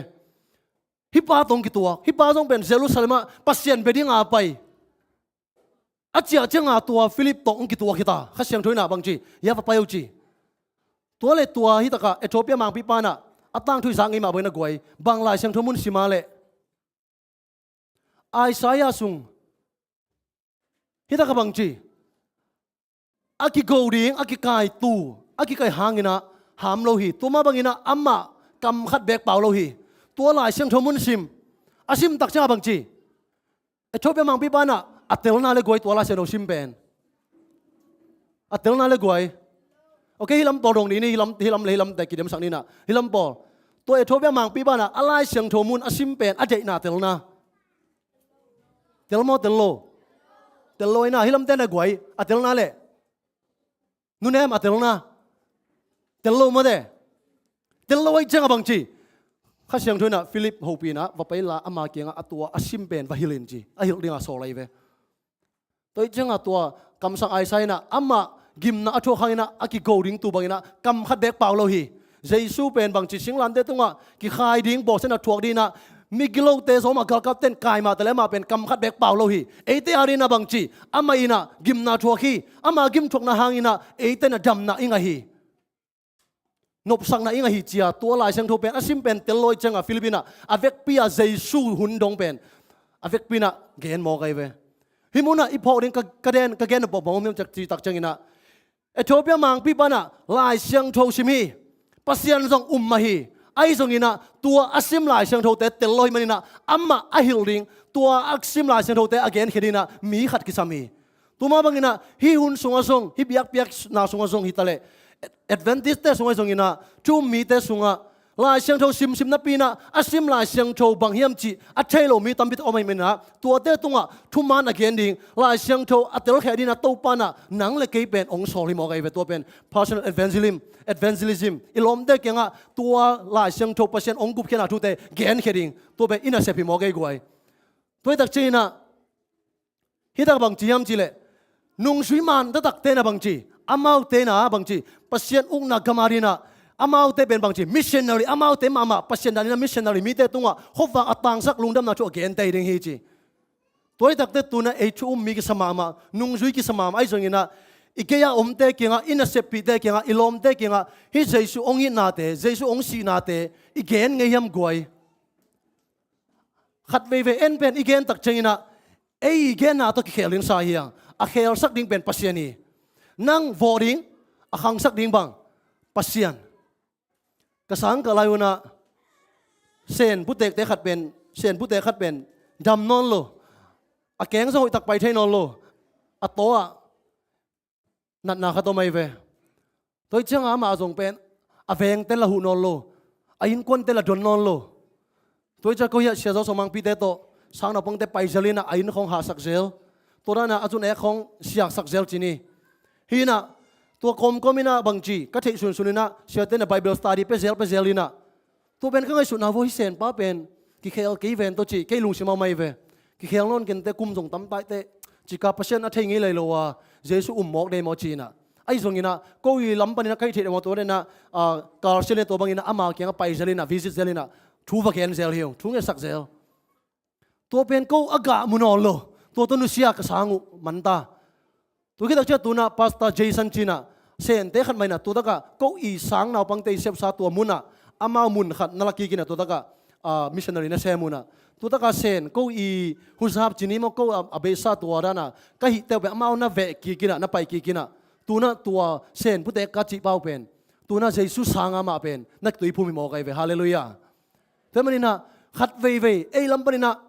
Hih pa tawh hong kituak, hih pa zong pen Jerusalem ah Pasian bia dinga pai. A ciah cianga tua Philip tawh hong kituak hi ta, Kha Siangtho inah bangci, hiah va pai uh ci. Tua le tua hih takah Ethiopia mangpipa inah a tangthu i zak ngei mah bangin a guai, bang Lai Siangtho mun sim a leh Isaiah sung hih takah bangci, a kigo ding, a kikai tu, a kikai hanginah ham lo hi. Tua mah bangin ah amah kam khat beek pau lo hi. Tua Lai Siangtho mun sim, a sim tak ciangah bangci, Ethiopia mangpipa in ah a telna le guai tua Lai Siangtho sim pen. A telna le guai. Ok, hih lam pawl dong ni, hih lam, hih lam le hih lam te kidemsak ni in ah. Hih lam pawl. Tua Ethiopia mangpipa in ah a Lai Siangtho mun a sim pen a deihna telna. Tel maw, tel lo? Tel lo in ah, hih lam te na guai, a telna le. Nunem a telna. Tel lo mate. Tel lo ahih ciangah bangci, Kha Siangtho in ah Philip hopih in ah va pai la, ama kiangah a tua a sim pen va hilh in ci. A hilh dingah sawl ahi ve. Tua ahih ciangah tua kamsang Isaiah in ah amah gimna a thuak hangin ah a kigo ding tu bangin ah kam khat beek pau lo hi. Jesu pen bangci, singlante tungah kikhai ding, bawlsiatna thuak ding in ah, migilote zomah galkapten kai mah ta le amah pen kam khat beek pau lo hi. Eite adingin ah bangci, amah in ah gimna thuak hi. Ama gim thuakna hangin ah eite in ah damna i ngah hi. Nopsakna i ngah hi ci-a tua Lai Siangtho pen a sim pen tel lo ahih ciangah Philip in ah a vekpi-a Jesu hun dong pen a vekpi in ah gen mawk ahi ve. Hih munah i phawk ding ka, ka den, ka gen a bawk bang om hiam ci tak ciangin ah, Ethiopia mangpipa in ah Lai Siangtho sim hi. Pasian zong um mah hi. Ahi zongin ah tua a sim Lai Siangthote tel lo ahih manin ah amah a hilh ding, tua a sim Lai Siangthote a genkhia dingin ah mi khat kisam hi. Tua mah bangin ah hih hun sungah zong, hih biakpiakna sungah zong hi ta leh, Ad-, Adventist-te sungah zongin ah, thu um mite sungah, Lai Siangtho simsim napi in ah a sim Lai Siangtho bang hiam cih a thei lo mi tampi tak om ahih manin ah, tuate tungah thuman a gen ding, Lai Siangtho a telkhia dingin ah Topa in ah nang le kei pen hong sawl hi mawk ahi ve. Tua pen personal evangelism, evangelism. I lawmte kiangah tua Lai Siangtho Pasian hong gupkhiatna thute genkhia ding, tua pen i nasep hi mawk ahi guai. Tua hi tak ciangin ah, hi tak bangci hiam cih leh, nungzui man taktakte in ah bangci, amaute in ah bangci, Pasian ukna gam adingin ah, amaute pen bangci, missionary, amaute mahmah Pasian dan in ah missionary, mite tungah khuavak a tangsak lungdamna thu a gente hi ding hi ci. Tua hi tak teh tu-in ah ei thu um mi kisa mahmah, nungzui kisa mahmah, ahi zongin ah i gei-a omte kiangah, i naseppihte kiangah, i lawmte kiangah hih Jesu hong itnate, Jesu hong sihnate i gen ngei hiam guai? Khat veivei en pen i gen tak ciangin ah ei i genna tawh kikhel ding sa hi hang. A khelsak ding pen Pasian hi. Nang vawh ding, a khangsak ding bang Pasian. Ka sang kah lai hun ah Sen putekte khat pen, Sen putek khat pen dam nawn lo. A keng zong hoihtak pai thei nawn lo. A taw-ah natna khat om ahi ve. Tua hi ciangah amah zong pen a vengte la huh nawn lo, a innkuante la don nawn lo. Tua hi ciang ko hiah Sia Zo Sawmangpite tawh sang naupangte pai zel in ah a inn khawng hahsak zel, tua dan ah a zun ek khawng siaksak zel ci ni. Hi in ah tua kawmkawm in ah bangci ka theih sunsun in ah siate in ah Bible study pia zel, pia zel in ah, tua pen ka ngaihsutna vua, hih Senpa pen kikhel kei ven tawh ci, kei lungsim ah om ahi ve. Kikhel nawn kei inteh, kum zong tam ta inteh, cika Pasian a thei ngei lai lo a, Jesu um mawk dei maw ci in ah. Ahi zongin ah ko i lam panin ah ka hih theih deuh maw, tua dan ah, ah, kal sia le tua bangin ah ama kiangah pai zel in ah, visit zel in ah, thu va gen zel hi ung, thu ngetsak zel. Tua pen ko a gah mu nawn lo, tua tawh nusia ka sang uh man ta. Tua khit tak ciang tu-in ah Pastor Jason ci in ah, Sente khat mah in ah, tua tak ah ko i sang naupangte i sepsa tua mun ah, amau mun khat na la kik in ah, tua tak ah, ah, missionary na sem un ah, tua tak ah Sen, ko i huzap ci ni maw, ko a, a beisa tua dan ah ka hih teuh pen amau na veh kik in ah, na pai kik in ah, tu-in ah tua Sen putek ka cih pa uh pen tu-in ah Jesu sang a mah pen na tuiphum hi mawk ahi ve. Halleluiah. Tua manin ah khat veivei ei lam panin ah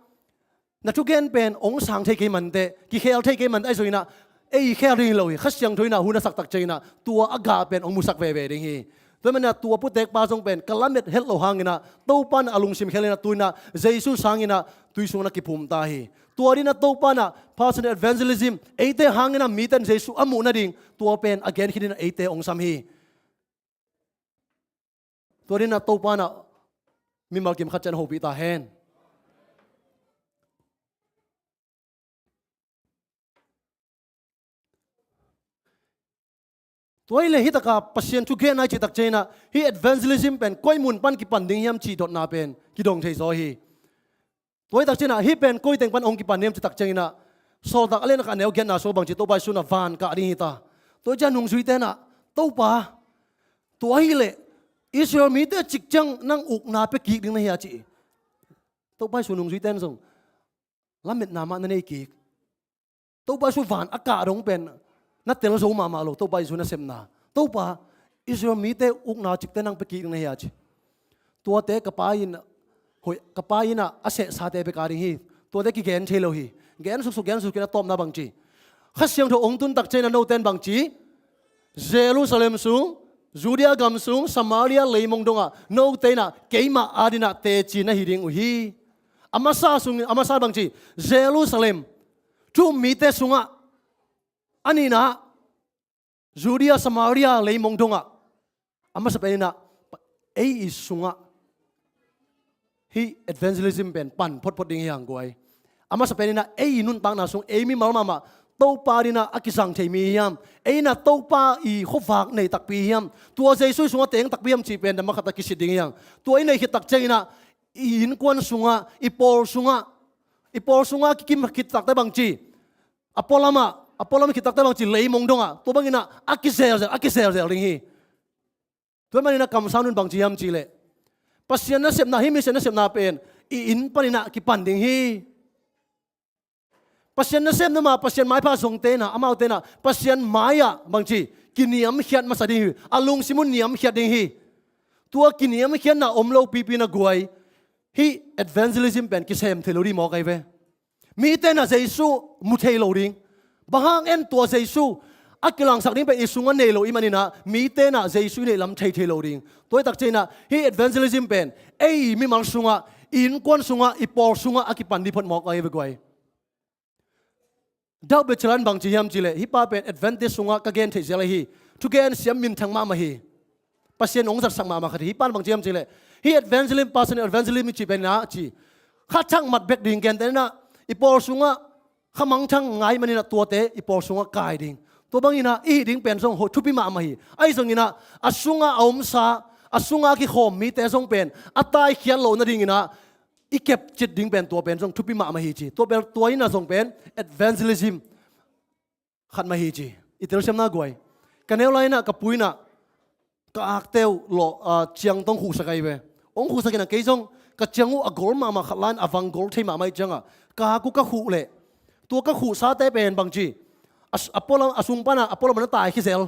na thugen pen hong sang thei kei man teh, kikhel thei kei man teh, ahi zongin ah ei khel ding hi lo hi. Kha Siangtho in ah hun a sak tak ciangin ah tua a gah pen hong musak veve ding hi. Tua manin ah tua putekpa zong pen ka lamet het loh hangin ah Topa in ah a lungsim khel in ah tu-in ah Jesu sangin ah tui sungah na kiphum ta hi. Tua dingin ah Topa in ah personal evangelism eite hangin ah mite in Jesu a muh nading tua pen a genkhia dingin ah eite hong sam hi. Tua dingin ah Topa in ah mimal kim khat ciat hopih ta hen. Tua hi leh hih tak ah Pasian thugenna i cih tak ciangin ah hih evangelism pen koi mun pan kipan ding hiam cih dotna pen kidong thei zaw hi. Tua hi tak ciangin ah hih pen koi teng pan hong kipan hiam cih tak ciangin ah Sawltak a lian khat a neu giatna sungah bangci, Topa Jesu in ah van kah ding hi ta. Tua hi ciang nungzuite in ah, Topa, tua hi leh Israel mite cik ciang nang ukna pia kik ding na hia ci hi. Topa Jesu nungzuite in zong lametna mah na nei kik. Topa Jesu van a kah dong pen na tel zo mahmah lo, Topa Jesu nasepna. Topa, Israel mite ukna cikte nang pia kik ding na hi a ci. Tuate ka pa in, hoih, ka pa in ah a sehsate pia ka ding hi. Tuate kigen thei lo hi. Gen suksuk, gen suksuk in a tawpna bangci, Kha Siangtho hong tun tak ciangin ah note in bangci, Jerusalem sung, Judea gam sung, Samaria leimong dongah note in ah keimah adingin ah teci na hi ding uh hi. A masa sung, a masa bangci, Jerusalem, thu um mite sungah, a nihna, Judea, Samaria leimong dongah, a masa pen in ah ei i sungah hih evangelism pen pan photphot ding hi hang guai. A masa pen in ah ei i nuntakna sung, ei mimal mahmah Topa adingin ah a kizang thei mi hiam? Ei in ah Topa i khuavak nei takpi hiam? Tua Jesu i sungah teng takpi hiam cih pen dam a khat a kisit ding hi hang. Tua i nei khit tak ciangin ah i innkuan sungah, i pawl sungah, i pawl sungah kikim khit takte bangci, a pualam ah, a pualam khit takte bangci leimong dongah, tua bangin ah a kizelzel, a kizelzel ding hi. Tua ahih manin ah kamsang nun bangci hiam cih leh, Pasian nasepna, hih misiangtho nasepna pen i inn panin ah kipan ding hi. Pasian nasepna mah, Pasian maipha zongte in ah, amaute in ah Pasian mai-ah bangci, kiniamkhiat masa ding hi. A lungsim uh niamkhiat ding hi. Tua kiniamkhiatna om lopipi in ah guai, hih evangelism pen kisem thei lo ding mawk ahi ve. Mite in ah Jesu mu thei lo ding. Bang hang, en, tua Jesu a kilangsak ding pen i sungah nei lo i hih manin ah mite in ah Jesu i neih lam thei thei lo ding. Tua hi tak ciangin ah hih evangelism pen ei mimal sungah, i innkuan sungah, i pawl sungah a kipan ding phot mawk ahi ve guai. David Chilan bangci hiam cih leh, hih pa pen Adventist sungah ka gen theih zel ahi, thugen siam minthang mahmah hi. Pasian hong zatsak mahmah khat hi. Hih pa in bangci hiam cih leh, hih evangelism, personal evangelism i cih pen in ah ci, kha thak mat bek ding, gentehna in ah i pawl sungah kha mangthang ngai manin ah tuate i pawl sungah kai ding. Tua bangin ah i hih ding pen zong hoih, thupi mahmah hi. Ahi zongin ah a sungah a omsa, a sungah a kikhawm mite zong pen a taikhiat loh nadingin ah i kepcit ding pen, tua pen zong thupi mahmah hi ci. Tua pen, tua in ah zong pen evangelism khat mah hi ci. I telsiamna guai, ka neu lai-in ah ka pu in ah ka akte uh lawh, ah, ciang tawh hong khuhsak ahi ve. Hong khuhsak in ah kei zong ka ciang uh a gol mahmah khat la-in a vang gol thei mahmah ahih ciangah ka ak uh ka khuh leh, tua ka khuhsate pen bangci, a, a pualam, a sung pan ah a pualam ah na taikhia zel.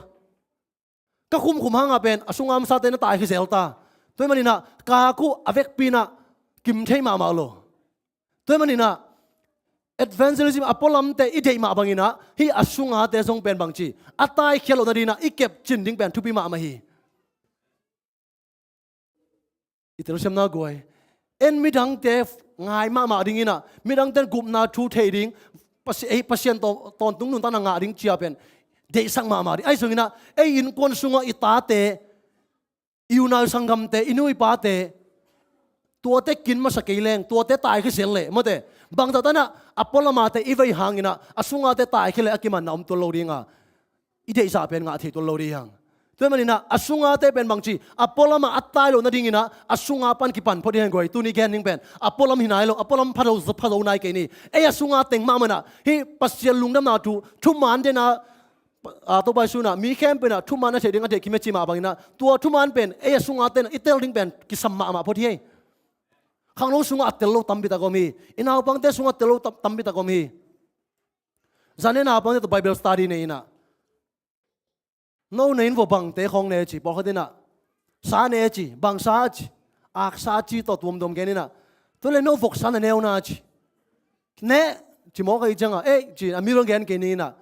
Ka khumkhum hangah pen a sunga a masate na taikhia zel ta. Tua ahih manin ah ka ak uh a vekpi in ah kim thei mahmah lo. Tua ahih manin ah evangelism a pualamte i deih mah bangin ah hih a sungate zong pen bangci, a taikhiat loh nadingin ah i kepcin ding pen thupi mahmah hi. I telsiamna guai, en, midangte ngai mahmah dingin ah, midangte in gupna thu thei ding, Pasi-, ei, Pasian tawn-, tawntung nuntakna ngah ding ci-a pen deihsak mahmah ding. Ahi zongin ah ei innkuan sungah i tate, i unau sanggamte, i nu i pate, tuate kin masa kei leng, tuate taikhia zel leh, mate, bangzah ta in ah a pualam ate i vei hangin ah a sungate taikhia leh a kimanna om tuan lo ding a, i deihzah pen ngah thei tuan lo ding hi hang. Tua ahih manin ah a sungate pen bangci, a pualam ah a tai loh nadingin ah a sunga pan kipan phot ding hi hang guai. Tuni gen ding pen a pualam hi nai lo, a pualam pha zo, pha zo nai kei ni. Ei a sunga teng mahmah in ah hih Pasian lungdamna thu, thuman den a, a, Topa Jesu in ah mi khempeuh in ah thuman a theih ding a deih kim hi ci mah bangin ah tua thuman pen ei a sungate in ah i tel ding pen kisam mahmah phot hi. Khangno sungah a tel lo tampi tak om hi. I naupangte sungah a tel lo tam-, tampi tak om hi. Zan in ah naupangte tawh Bible study nei in ah, no na inn uah bangte khawng ne ci, pawlkhat in ah sa ne ci, bang sa ci, aksa ci tawh tuamtuam gen in ah, tua leh no voksa na ne uh na ci, ne ci mawk ahih ciangah, eh ci-in a mi zong gen kei ni in ah.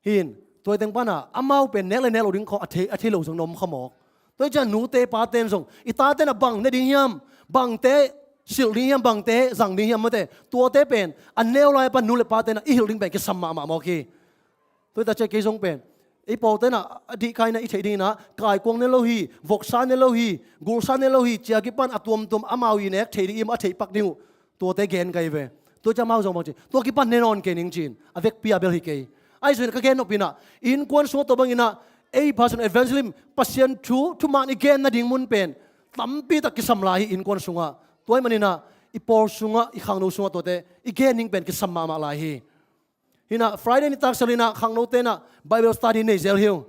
Hi in, tua teng pan ah amau pen nek le nek loh ding khawng a thei, a thei lo zong na om kha mawk. Tua hi ciang nute pate in zong, i tate in ah bang ne ding hiam, bangte silh ding hiam, bangte zang ding hiam, mate, tuate pen a neu lai pan nu le pate in ah i hilh ding pen kisam mahmah mawk hi. Tua hi tak ciang kei zong pen, ei pawlkhat in ah a dihkai in ah i theih dingin ah, kaikuang ne lo hi, voksa ne lo hi, gulsa ne lo hi, ci-a kipan a tuamtuam amau i nek theih ding i om a theih pak ding uh, tuate gen ka hi ve. Tua ciang amau zong bangci, tua kipan ne nawn kei ning ci-in, a vekpi a bel hi kei. Ahi zongin ka gen nop in ah, innkuan sungah tua bangin ah ei personal evangelism, Pasian thu, thuman i gen nading mun pen tampi tak kisam lai hi innkuan sungah. Tua ahih manin ah i pawl sungah, i khangno sungah tuate i gen ding pen kisam mahmah lai hi. Hi in ah Friday nitak sal in ah khangnote in ah Bible study nei zel hi uh.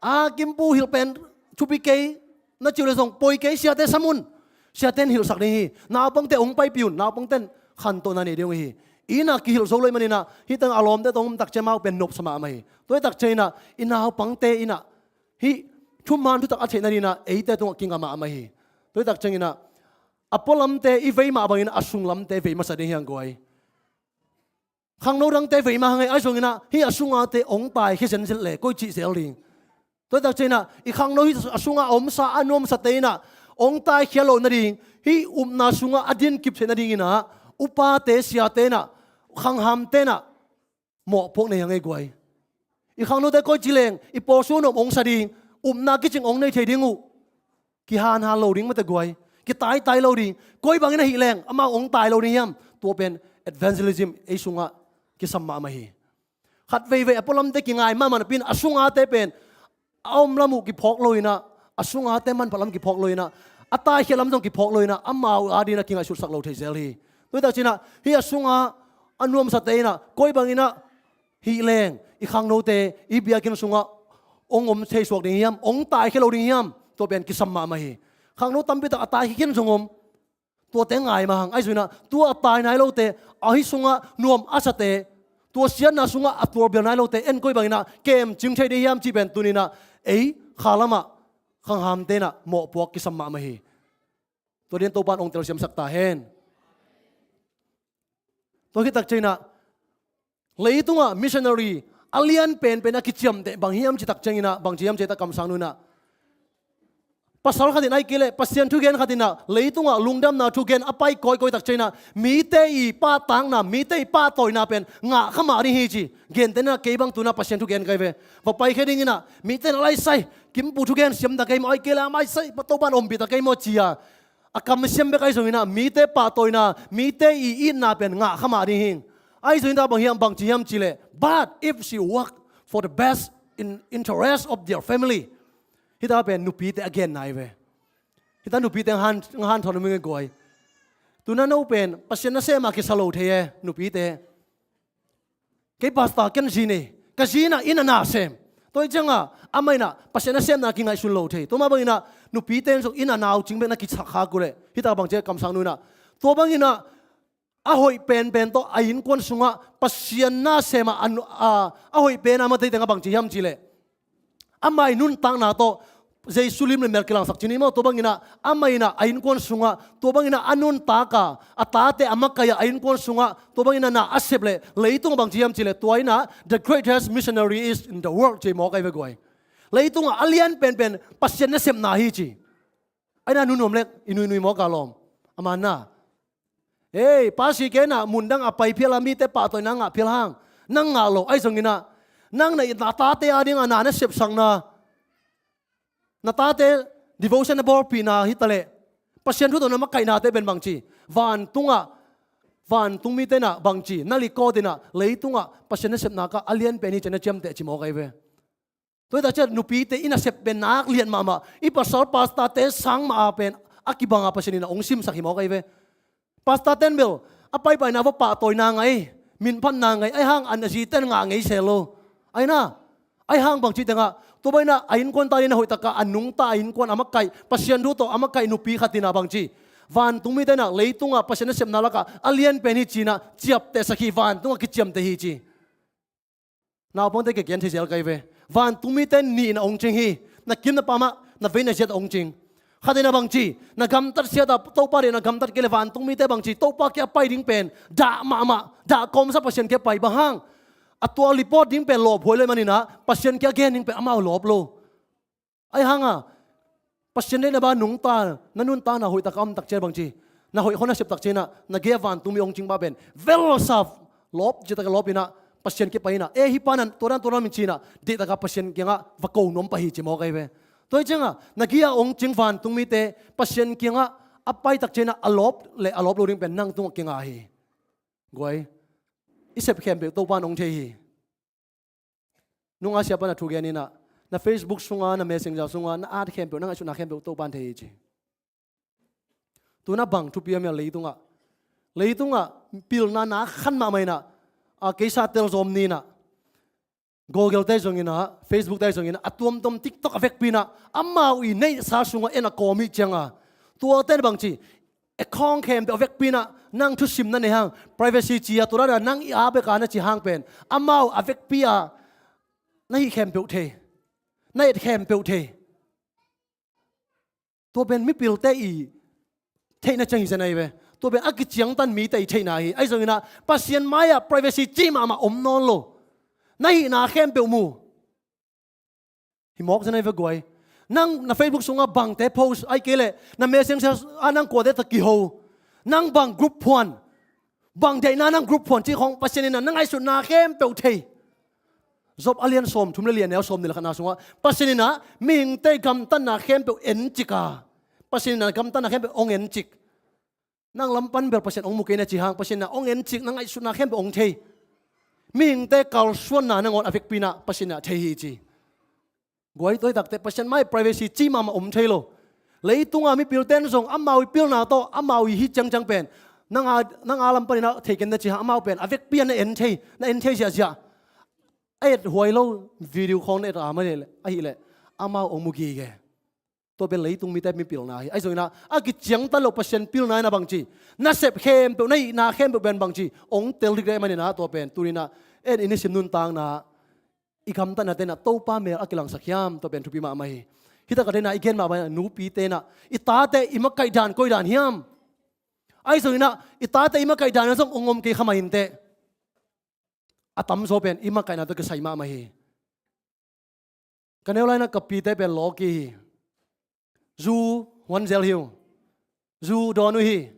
A, Kimpu hilh pen thupi kei, na ci uh leh zong poi kei, siate sam un. Siate in hilhsak ding hi. Naupangte hong paipih un, naupangte in khantohna nei ding uh hi. I inn ah kihilh zo lo ahih manin ah, hih teng a lawmte tawh hong om tak ciang amau pen nopsa mahmah hi. Tua hi tak ciangin ah i naupangte in ah hih thuman thutak a theih nadingin ah eite tungah kinga mahmah hi. Tua hi tak ciangin ah a pualamte i vei mah bangin a sunglamte vei masa ding hi hang guai. Khangno dangte vei mah hang ei, ahi zongin ah hih a sungate hong taikhia zenzen leh koi cih zel ding? Tua hi tak ciangin ah i khangno hih a sungah a omsa a nuamsate in ah hong taikhia loh nading, hih upna sungah a dinkip theih nadingin ah upate siate in ah khanghamte in ah mawhpuak nei hang ei guai. I khangnote koi ci leng i pawlsung nuam hong sa ding, upna kicing hong nei thei ding uh. Kihanhan lo ding mate guai. Kitaitai lo ding. Koi bangin ahih leng amau hong tai lo ding hiam? Tua pen evangelism ei sungah kisam mahmah hi. Khat veivei a pualamte kingai mahmah napi-in a sungate pen a om lam uh kiphawk lo in ah, a sungate manpha lam kiphawk lo in ah, a taikhiat lam zong kiphawk lo in ah, amau adingin ah kingaihsutsak lo thei zel hi. Tua hi tak ciangin ah hih a sungah a nuamsate in ah koi bangin ahih leng i khangnote i biakinn sungah hong om thei suak ding hiam, hong taikhia lo ding hiam? Tua pen kisam mahmah hi. Khangno tampi tak a taikhia khin zong om. Tuate ngai mah hang, ahi zongin ah tua a tai nai lote, ahi sungah nuam a sate, tua siatna sungah a tualbial nai lote en koi bangin ah kemcing thei ding hiam cih pen tuni-in ah ei khalam ah khanghamte in ah mawhpuak kisam mahmah hi. Tua dingin Topa'n hong telsiamsak ta hen. Tua khit tak ciangin ah leitungah missionary a lian penpen a kiciamteh bang hiam cih tak ciangin ah bang ci hiam cih tak kamsang nu in ah, pasal khat in ahih kei leh Pasian thugen khat in ah leitungah lungdamna thugen a pai kawikawi tak ciangin ah mite i pahtakna, mite i pahtawina pen ngah kha mah ding hi ci. Gentehna kei bang tu-in ah Pasian thugen ka hi ve. Va paikhia dingin ah mite in ah laisai, Kimpu thugen siam ta kei maw, ahih kei leh amah i sai, Topa'n ompih ta kei maw ci-a a kamsiam bek ahi zongin ah mite pahtawina, mite i itna pen ngah kha mah ding hi. Ahi zongin ah bang hiam, bang ci hiam cih leh, but if she work for the best in interest of their family. Hih tak pen nupite a genna hi ve. Hih tak nupite hong han, hong hanthawn nuam ing ei guai. Tu-in ah no pen Pasian nasem a kisa lo thei e, nupite. Kei pastor, ken zi nei, ka zi in ah inn a na sem. Tua hi ciangin ah amah in ah Pasian nasemna kingaihsun lo thei. Tua mah bangin ah nupite in zong inn a nau cing bek na kisak khak uh leh, hih tak bang ci a kamsang nu in ah, tua bangin ah a hoih penpen tawh a innkuan sungah Pasian nasem a, a, a hoih pen a mate teng ah bang ci hiam cih leh, amah i nuntakna tawh Jesu lim le mel kilangsak ci ni maw. Tua bangin ah amah in ah a innkuan sungah tua bangin ah a nuntak a, a tate a makaih a, a innkuan sungah tua bangin ah na a sep leh, leitungah bang ci hiam cih leh, tua in ah the greatest missionary is in the world ci mawk ahi ve guai. Leitungah a lian penpen Pasian nasepna hi ci. Ahi na, nu nuam leh i nuinui mawk a lawm. A man na. Ei, pa si kei in ah mundang a pai phial a, mite pahtawina ngah phial hang, nang ngah lo. Ahi zongin ah nang na, na tate adingin na, na sepsakna, na tate devotion na bawlpihna hi ta leh, Pasian thu tawh na makaihnate pen bang ci? Vantungah, vantung mite in ah bang ci? Na likawt in ah leitungah Pasian nasepna kha a lian pen hi ci-in na ciamteh ci mawk ahi ve. Tua hi tak ciang nupite i nasep pen nak lian mahmah, i pasal pastorte sang mah a pen a kibang a Pasian in ah hong simsak hi mawk ahi ve. Pastorte in bel a paipaina va pahtawina ngah, minphatna ngah, ahi hang a zite in ngah ngei se lo. Ahi na, ahi hang bang ci teng ah, tua bangin ah a innkuan ta dingin a hoih tak a, a nungta a innkuan a makaih, Pasian thu tawh a makaih nupi khat in ah bang ci? Vantung mite in ah leitungah Pasian nasepna lakah a lian pen hi ci-in ah ciaptehsak hi, vantungah kiciamteh hi ci. Naupangte, ka gen thei zel ka hi ve. Vantung mite nih in ah hong cing hi. Na kim na pam ah, na vei na ziat ah hong cing. Khat in ah bang ci? Na gamtat siat a, Topa deih na gamtat kei leh vantung mite bang ci? Topa kiang a pai ding pen dah mahmah, dah kawmsa Pasian kiang a pai. Bang hang? A tua report ding pen lawphuai lo ahih manin ah Pasian kiang a gen ding pen amau lawp lo. Ahi hang a, Pasian deihna bang nungta, na nuntakna hoih tak a om tak ciang bang ci? Na hoih khawng na sep tak ciang ah, na gei a vantung mi hong cing pa pen velsa lawp, ci tak a lawp in ah, Pasian kiang pai in ah, "E, hih pa in tua dan tua dan min," ci in ah, deih tak a Pasian kiangah va ko nuam pah hi ci mawk ahi ve. Tua hi ciang ah, na gei a hong cing vantung mite Pasian kiangah a pai tak ciang ah, a lawp le a lawp lo ding pen nang tungah kinga hi. Guai, i sep khempeuh Topa in hong thei hi. Nung a sia pa na thugen in ah, na Facebook sungah, na Messenger sungah na at khempeuh, na ngaihsutna khempeuh Topa in thei hi ci. Tu-in ah bang thupi hiam cih leh, leitungah, leitungah pilna na khan mahmah in ah, a, keisa tel zawm ni in ah, Google te zong in ah, Facebook te zong in ah, a tuamtuam TikTok a vekpi in ah, amau i neihsa sungah en a kawm hi ciang ah, tuate in bang ci? Account khempeuh a vekpi in ah, nang thusim na nei hang, privacy ci a, tua dan a nang i a bek a na ci hang pen, amau a vekpi a na hih khempeuh thei, na et khempeuh thei. Tua pen mipilte i theihna ciang hi zen ahi ve. Tua pen a kiciangtan mite i theihna hi. Ahi zongin ah Pasian mai-ah privacy ci mahmah om nawn lo. Na hihna khempeuh mu. Hi mawk zen ahi ve guai. Nang na Facebook sungah bangte post, ahih kei leh na Messenger ah nang kuate tawh kiho, nang bang group phuan, bang deihna nang group phuan cih khawng Pasian in ah na ngaihsutna khempeuh thei. Job a lian sawmthum le li, a neu sawmnih le khatna sungah Pasian in ah mihingte gamtatna khempeuh encik a, Pasian in ah gamtatna khempeuh hong encik. Nang lam pan bel Pasian hong mu kei na ci hang, Pasian in ah hong encik, na ngaihsutna khempeuh hong thei. Mihingte kalsuanna nangawn a vekpi in ah Pasian in ah thei hi ci. Guai, tua hi takteh Pasian mai privacy ci mahmah om thei lo. Leitunga mipilte in zong amau i pilna tawh amau i hih ciangciang pen nang a, nang a lam panin ah thei ken na ci hang, amau pen a vekpi ah na en thei, na en thei ziahziah. A et huai lo video khawng na et a mah leh, ahih leh amau hong mu gige. Tua pen leitung mite mipilna hi. Ahi zongin ah a kiciangtan lo Pasian pilna in ah bangci, na sep khempeuh, na hihna khempeuh pen bangci hong tel dikdek ahih manin ah tua pen tuni in ah en i nisim nuntakna, i gamtatnate in ah Topa mel a kilangsak hiam, tua pen thupi mahmah hi. Hih takah te in ah i gen mah bangin ah nupite in ah i tate i makaih dan koi dan hiam? Ahi zongin ah i tate i makaih dan ah zong hong om kei kha mah inteh. A tamzaw pen i makaihna tawh kisai mahmah hi. Ka neu lai-in ah ka pite pen lawki hi. Zu huan zel hi uh. Zu dawn uh hi.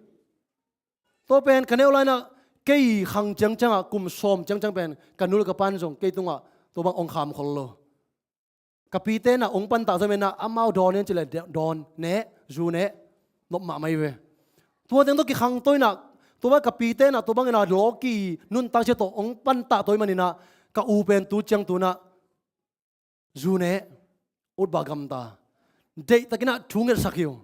Tua pen ka neu lai-in ah kei khang ciangciang ah, kum sawm ciangciang pen ka nu le ka pa'n zong kei tungah tua bang hong kham khol lo. Ka pite in ah hong pantah zaw manin ah amau dawn in ci leh dawn, neh, zu neh, nop mahmah hi ve. Tua teng tawh kikhangto in ah, tua bang ka pite in ah tua bangin ah lawki nuntak ciat tawh hong pantah tua ahih manin ah ka u pen tu ciang tu-in ah zu neh, ut bah gamta. Deihtakin ah thu ngetsak hi uh.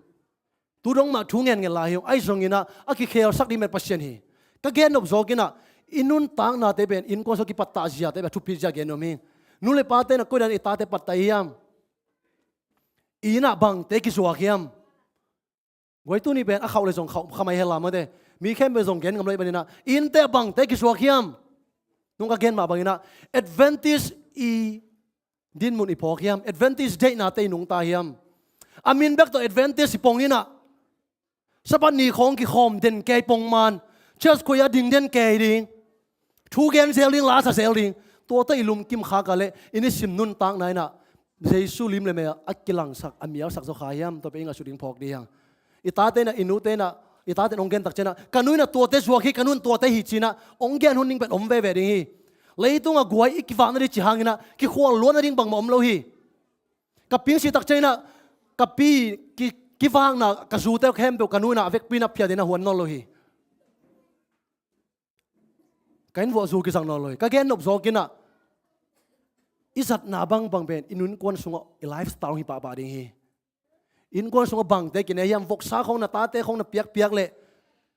Tu dong mah thu ngen ngen lai hi uh. Ahi zongin ah a kikhelsak ding pen Pasian hi. Ka gen nop zawkin ah i nuntaknate pen innkuan sungah kipattah ziate pen thupi zia gen nuam hi. Nu le pate in ah koi dan i tate pattah hiam? I inn ah bangte kizuak hiam? Guai, tuni pen a khauh le zong khauh kha mai hen la mate. Mi khempeuh zong gen ngam lo ahih manin ah i innte ah bangte kizuak hiam? Nung ka gen mah bangin ah Adventist i dinmun i phawk hiam? Adventist deihnate i nungta hiam? A min bek tawh Adventist i pong in ah Sabbath ni khawng kikhawm den kei pongman, church khuai ah ding den kei ding, thu gen zel ding, la sa zel ding. Tua tawh i lungkim khak a leh i nisim nuntakna in ah Jesu lim le mel a kilangsak, a mialsak zaw kha hiam? Tua pen i ngaihsut ding phawk ding hi hang. I tate in ah, i nute in ah, i tate in hong gen tak ciangin ah ka nu in ah tuate zuak hi, ka nu in tuate hi ci-in ah hong gen hun ding pen om veve ding hi. Leitungah guai, i kivakna ding cih hangin ah kikhual luatna ding bangmah om lo hi. Ka pi hong si tak ciangin ah ka pi ki, kivakna, ka zute khempeuh ka nu in ah a vekpi in ah phiat in ah huan nawn lo hi. Ka inn vuah zu kizang nawn lo hi. Ka gen nop zawkin ah i zatna bangbang pen i innkuan sungah i lifestyle hi pahpah ding hi. Innkuan sungah bangte kine hiam? Voksa khawng na tate khawng na piakpiak leh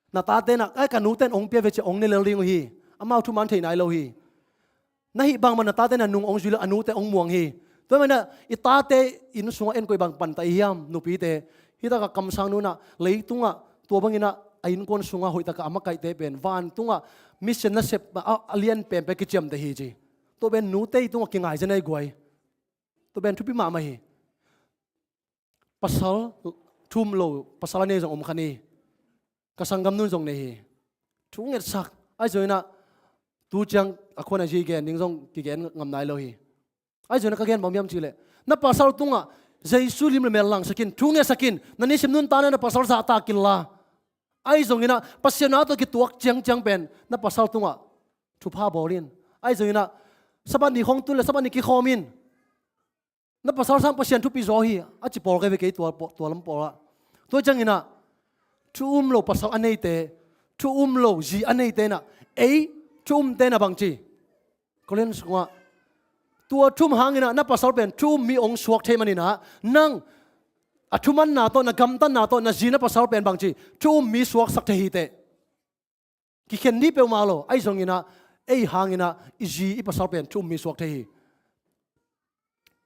na tate in ah, "Ai, ka nute in hong pia ve," ci-a hong ne lel ding uh hi. Amau thuman thei nai lo hi. Na hih bangmah na tate in ah nung hong zui leh a nute hong muang hi. Tua ahih manin ah i tate inn sungah en koih bang pantah i hiam, nupite? Hih takah kamsang nu in ah leitungah tua bangin ah a innkuan sungah hoihtakah a makaihte pen vantungah mission nasep a, a lian penpen kiciamteh hi ci. Tua pen nute i tungah kingai zen ahi guai. Tua pen thupi mahmah hi. Pasal thu um lo, pasal a nei zong om kha ni. Ka sanggamnu in zong nei hi. Thu ngetsak. Ahi zongin ah tu ciang a khuan a zi gen ding zong kigen ngam nai lo hi. Ahi zongin ah ka gen bang hiam cih leh, na pasal tungah Jesu lim le mel langsak in, thu ngetsak in, na nisim nuntakna na pasal zahtak inla. Ahi zongin ah Pasian a tawh kituak ciangciang pen na pasal tungah thupha bawl in. Ahi zongin ah Sabbath ni khawng tun leh Sabbath ni kikhawm in. Na pasal sang Pasian thupi zaw hi, a ci pawl ka hi ve kei tua, tua lam pawl ah. Tua ciangin ah thu um lo pasal a neite, thu um lo zi a neite in ah, ei thu umte in ah bangci, Korin sungah, tua thu um hangin ah na pasal pen thu um mi hong suak thei manin ah nang a thumanna tawh, na gamtatna tawh na zi na pasal pen bangci, thu um mi suaksak thei hi teh. Kikhen dih peuhmah lo, ahi zongin ah ei hangin ah i zi i pasal pen thu um mi suak thei hi.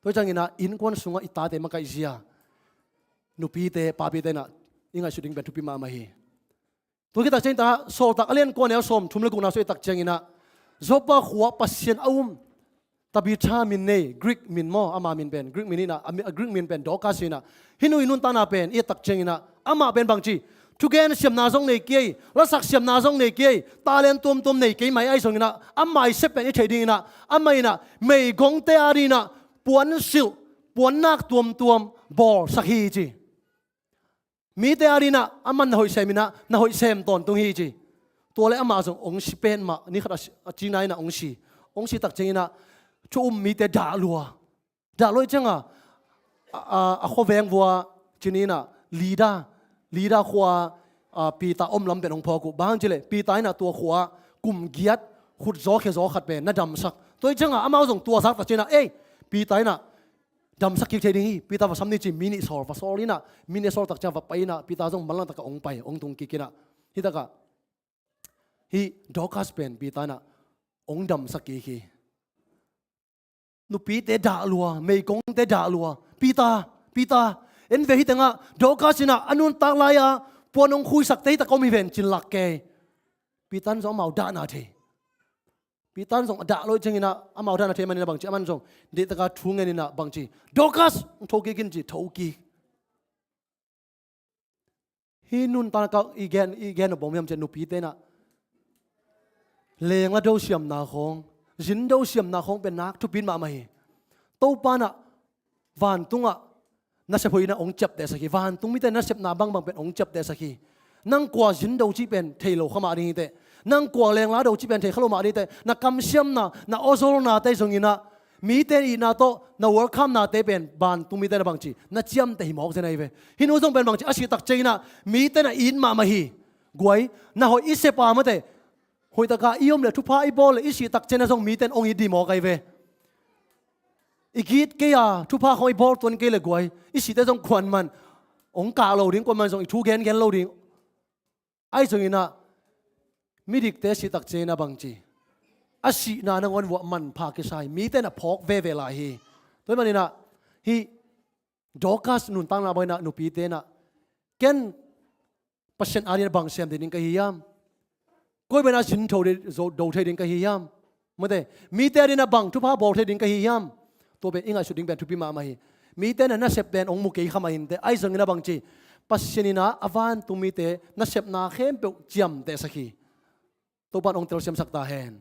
Tua ciangin ah innkuan sungah i tate makaih zia nupite, papite in ah i ngaihsut ding pen thupi mahmah hi. Tua khit tak ciangin ah Sawltak a lian kua, a neu sawmthum le gukna sung i et tak ciangin ah Joppa khua Pasian a um, Tabitha min nei, Greek min maw, ama min pen Greek min inah, a mi-, a Greek min pen Dorcas inah. Hih nu i nuntakna pen i et tak cianginah amah pen bangci, thugen siamna zong nei kei, lasak siamna zong nei kei, talent tuamtuam nei kei mai, ahi zonginah amah i sep pen i theih dinginah amah inah meigongte a dinginah puansilh, puannak tuamtuam bawlsak hi ci. Mite a dinah aman na hoih seminah na hoih sem tawntung hi ci. Tua le amah zong ong si petmah, ni khat a si, a cina inah ong si. Ong si tak cianginah thu um mite dah lua. Dah lua ih cianga a, a, a khuaveng vua cininah Lida, Lida khua, a, Peter om lam pen ong phawk uh. Bang hang cileh Peter inah tua khua kum giat khut zaw khia zaw khat pen na damsak. Tua ih cianga amau zong tua zak tak cianginah, ei, Peter inah damsak kik thei ding hi, Peter va sam ni ci, mi nih sawl, va sawl inah, mi nih sawl tak ciang va pai inah, Peter zong manlang takah ong pai, ong tung kik inah. Hih takah hih Dorcas pen Peter inah ong damsak kik hi. Nupite dah lua, meigongte dah lua. Peter, Peter, en ve, hih tengah Dorcas inah a nuntak lai-a puan ong khuisakte hih takah om hi ven, cin lak kei. Peter in zong amau dahna thei. Peter in zong a dah lua ih cianginah amau dahna thei maninah bangci, aman zong deih takah thu ngeninah bangci, Dorcas, ong tho kik in ci, tho kik. Hih nuntakna kah i gen, i gen a bawm hiam ciah, nupite inah lengla do siamna khawng, zin do siamna khawng pen nak thupi mahmah hi. Topa inah vantungah nasep hoih inah ong ciaptehsak hi. Vantung mite nasepna bangbang pen ong ciaptehsak hi. Nang kua zin do cih pen thei lo kha mah ding hi teh. Nang kua lengla do cih pen thei kha lo mah ding hi teh. Na kamsiamna, na awzolnate zonginah mite itna tawh na welcome-nate pen vantung mite na bangci, na ciamteh hi mawk zen ahi ve. Hih nu zong pen bangci, a sih tak cianginah mite na it mahmah hi. Guai, na hoih i sep a mate, hoih takah i om le thupha i bawl le i sih tak cianginah zong mite in ong it dih mawk ahi ve. I git kei a, thupha khawng i bawl tuan kei le guai, i sihte zong kuaman ong kah lo ding, kuaman zong i thu gengen lo ding. Ahi zonginah midikte sih tak cianginah bangci, a sihna nangawn vuah manpha kisa hi, mite na phawk veve lai hi. Tua hih maninah hih Dorcas nuntakna bang inah nupite inah, ken Pasian a dinah bang sem ding ka hi hiam? Koi bang inah zin tho ding, zo, do thei ding ka hi hiam? Mate, mite a dinah bang thupha bawl thei ding ka hi hiam? Tua pen i ngaihsut ding pen thupi mahmah hi. Mite inah nasep pen ong mu kei kha mah inteh, ahi zonginah bangci, Pasian inah a vantung mite nasepna khempeuh ciamtehsak hi. Topa in ong telsiamsak ta hen.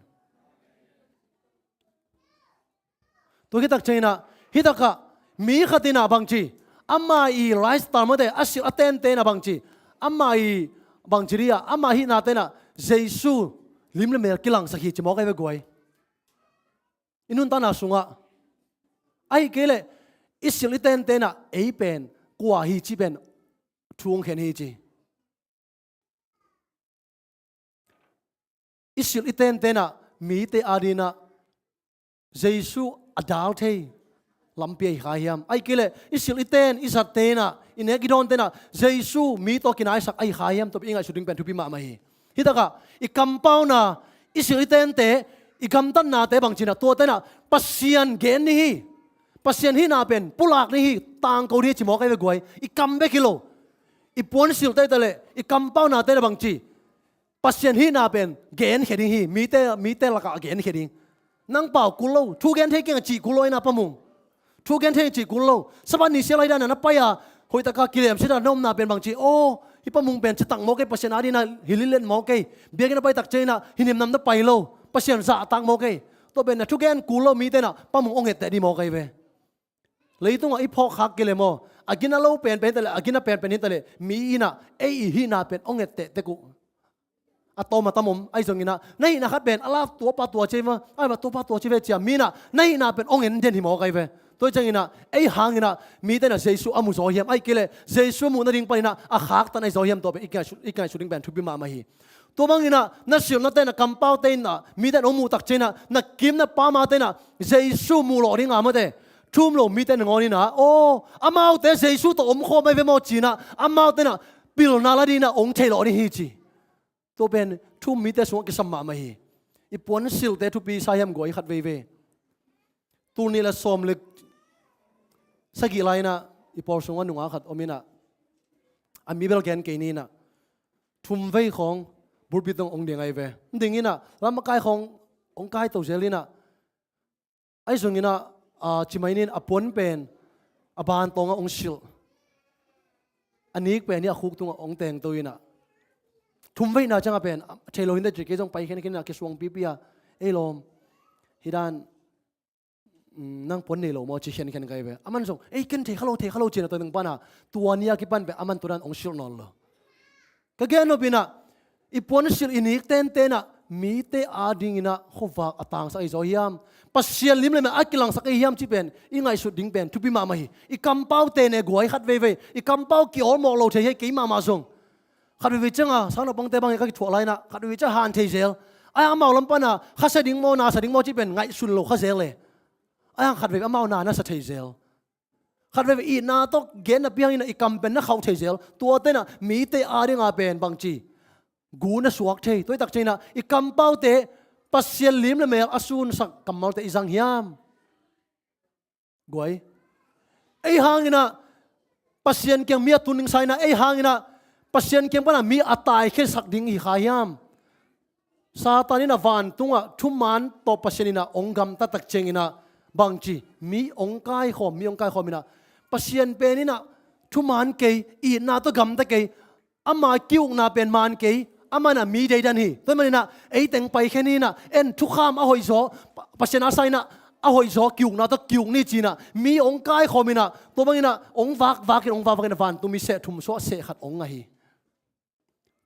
Tua khit tak cianginah hih takah mi khat inah bangci, ama i lifestyle mate, a silh a tente inah bangci, ama i bangci dih ah, ama hihnate inah Jesu lim le mel kilangsak hi ci mawk ahi ve guai. I nuntakna sungah, ahih kei leh i silh i tente inah ei pen kua hi cih pen thu ong khen hi ci. I silh i tente inah mite a dinah Jesu a dal thei lampi ahi kha hiam? Ahih kei leh i silh i ten, i zatte inah, i nek i dawnte inah Jesu mi tawh kinaisak ahi kha hiam? Tua pen i ngaihsut ding pen thupi mahmah hi. Hih takah i kampauna, i silh i tente, i gamtatnate bangci inah tuate inah Pasian gen ding hi, Pasian hihna pen pulak ding hi, tangko ding hi ci mawk ahi ve guai. I kam bek hi lo, i puansilhte hi taleh i kampaunate inah bangci, Pasian hihna pen genkhia ding hi, mite, mite lakah genkhia ding. Nang pau kul lo, thu gen thei keng a cih kul lo inah Pa Mung. Thu gen thei cih kul lo. Sabbath ni sia lai dan a na pai a, hoih takah kilem sia dan a na omna pen bangci, aw, hih Pa Mung pen citak mawk ei, Pasian a dinah hilh lilet mawk ei. Biakinn a pai tak cianginah hi nimnam na pai lo, Pasian zahtak mawk ei. Tua pen na thugen kul lo, mite inah Pa Mung ong etteh dih mawk ahi ve. Leitungah i phawkkhak kei leh maw, a gina lo penpen hi taleh, a gina penpen hi taleh, mi inah ei i hihna pen ong etteh tek uh. A tawm a tam om, ahi zonginah na hihna khat pen a lak tuapa tua ci ei ve, ahi ve, tuapa tua ci ei ve ci a, mi inah na hihna pen ong en den hi mawk ahi ve. Tua hi cianginah ei hanginah mite inah Jesu a mu zaw hiam, ahih kei leh Jesu muh nading paninah a khaktan ahi zaw hiam, tua pen i ngaihsut, i ngaihsut ding pen thupi mahmah hi. Tua banginah na silhnate, na kampaute inah mite in ong muh tak cianginah na kim na pamate inah Jesu muh lawh ding a mate, thu um lo mite nangawn inah, aw, amaute Jesu tawh omkhawm ahi ve maw ci inah amaute inah pilna la dinginah ong theih lawh ding hi ci. Tua pen thu um mite sungah kisam mahmah hi. I puansilhte thupi sa hiam guai, khat veivei. Tul nih le sawm le sagih lai inah i pawl sungah nungak khat om inah, a mi bel gen kei ni inah, thum vei khawng pulpit tungah ong ding ahi ve. Ong ding inah lam a kai khawng ong kaito zel inah, Ahi zongin ah, a, ci mai ning, a puan pen a ban tawngah hong silh, a nik pen hi a khuk tungah hong tengto in ah, thumveina ciangah pen a thei lo hi inteh ci, kei zong pai khenkhen in ah kisuang pipi a, ei lawm, hi dan, mm, nang puan nei lo maw ci khenkhen ka hi ve. Aman zong ei ken thei kha lo, thei kha lo ci-in ah tua teng pan ah tua ni a kipan pen aman tua dan hong silh nawn lo. Ka gen nop in ah, i puan silh i nik tenten ah mite adingin ah khuavak a tangsak ahi zaw hiam? Pasian lim le mel a kilangsak ahi hiam cih pen i ngaihsut ding pen thupi mahmah hi. I kampaute ne guai, khat veivei i kampau kiawlmawh lo thei hi, kei mahmah zong. Khat veivei ciangah sang naupangte bang hi, ka kithuah lai-in ah khat veivei ciang han thei zel. Ahi hang amau lam pan ah khasia ding maw, nasa ding maw cih pen ngaihsun lo kha zel e. Ahi hang khat veivei amau na nasa thei zel. Khat veivei itna tawh gen napi hangin ah i kam pen na khauh thei zel. Tuate in ah mite adingah pen bangci, gu na suak thei. Tua hi tak ciangin ah i kampaute Pasian lim le mel a sunsak kammalte i zang hiam? Guai, ei hangin ah Pasian kiang mi a tun ding sa in ah, ei hangin ah Pasian kiang pan ah mi a taikhia sak ding hi kha hiam? Satan in ah vantungah thuman tawh Pasian in ah hong gamta tak ciangin ah bangci, mi hong kaikhawm, mi hong kaikhawm in ah, Pasian pen in ah thuman kei, itna tawh gamta kei, ama ki-ukna pen man kei, aman ah mi deidan hi. Tua hi manin ah ei teng pai khen hi in ah, en thukham a hoih zaw, Pa-, Pasian a sa in ah a hoih zaw, ki-ukna tawh ki-uk ni ci-in ah mi hong kaikhawm in ah, tua bangin ah hong vakvak in, hong vakvak in ah vantung mi seh thum suah seh khat hong ngah hi.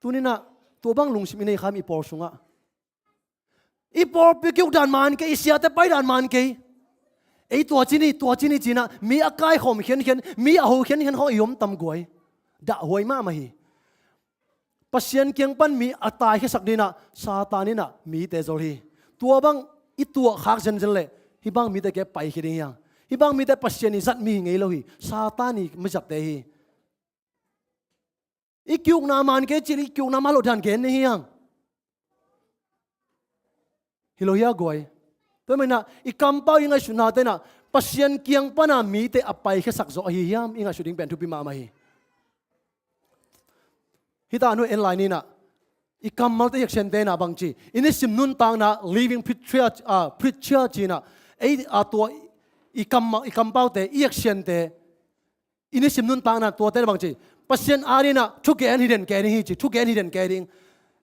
Tuni-in ah tua bang lungsim i nei kha hiam i pawl sungah? I pawlpi ki-uk dan man kei, i siate pai dan man kei. Ei tua ci ni, tua ci ni ci-in ah mi a kaikhawm khenkhen, mi a ho khenkhen khawng i om tam guai. Dahhuai mahmah hi. Pasian kiang pan mi a taikhia sak dingin ah Satan in ah mite zol hi. Tua bang i tuah khak zenzen leh hih bang mite kiang paikhia ding hi hang. Hih bang mite Pasian i zat mi hi ngei lo hi. Satan i maizatte hi. I ki-ukna man kei cih leh i ki-ukna man loh dan gen ni hi hang. Hi lo hia guai? Tua hi manin ah i kampau, i ngaihsutnate in ah Pasian kiang pan ah mite a paikhiasak zaw ahi hiam, i ngaihsut ding pen thupi mahmah hi. Hih tah nuai en lai ni in ah, i kammalte i action-te in ah bangci, i nisim nuntakna living preacher, ah, preacher ci-in ah, ei, ah, tua i kam, i kampaute, i action-te, i nisim nuntakna tuate in ah bangci, Pasian adingin ah thugen hi den kei ding hi ci, thugen hi den kei ding.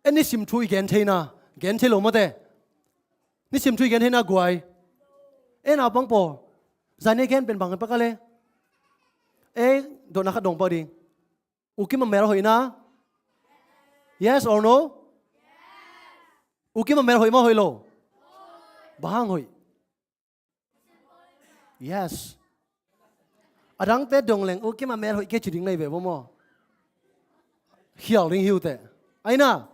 En nisim thu i gen theihna, gen thei lo mawte. Nisim thu i gen theihna guai. En naupang pawl, zan i gen pen bang hi pak a le? Ei, dotna khat dong pak ding. U Kim a mel hoih na? Yes or no? U Kim a mel hoih maw, hoih lo? Bang hang hoih? Yes. A dangte dong leng U Kim a mel hoih kei ci ding na hi ve maw. Khial ding hi uh teh. Ai na.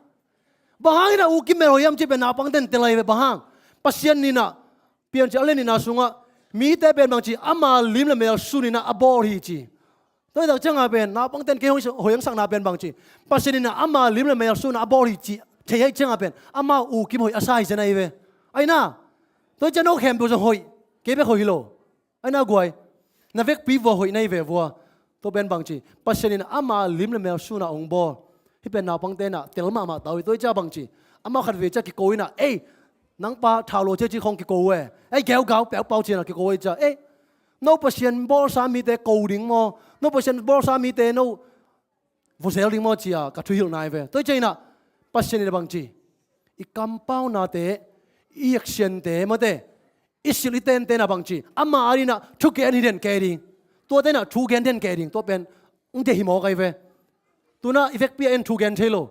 Bang hangin ah U Kim mel hoih hiam cih pen naupangte in tel lai ve, bang hang? Pasian in ah, Piancil a lian nihna sungah, mite pen bangci, ama lim le mel sun in ah a bawl hi ci. Tua hi tak ciangah pen naupangte in kei hong hoih hong sakna pen bangci, Pasian in ah ama lim le mel sun in ah a bawl hi ci thei ahih ciangah pen amau U Kim hoih a sa hi zen ahi ve. Ai na. Tua hi ciang no khempeuh zong hoih, kei bek hoih hi lo. Ai na guai. Na vekpi vua hoih na hi ve vua. Tua pen bangci, Pasian in ah ama lim le mel sun in ah hong bawl. Hih pen naupangte in ah tel mahmah ta uh hi. Tua hi ciang bangci, amau khatvei ciang kiko in ah, ei, nang pa thau lo cia ci khawng kiko uh e. Ei, geugau, peukpau ci-in ah kiko uh hi ciang, ei, no Pasian bawlsa mite ko ding maw, no Pasian bawlsa mite no vua zel ding maw ci-a ka thuhilhna hi ve. Tua hi ciangin ah Pasian in ah bangci, i kampaunate, i action-te mawte, i silh i tenten ah bangci, ama adingin ah thugen hi den kei ding. Tuate in ah thugen den kei ding. Tua pen hong deih hi mawk ahi ve. Tu-in ah i vekpi ah en thugen thei lo.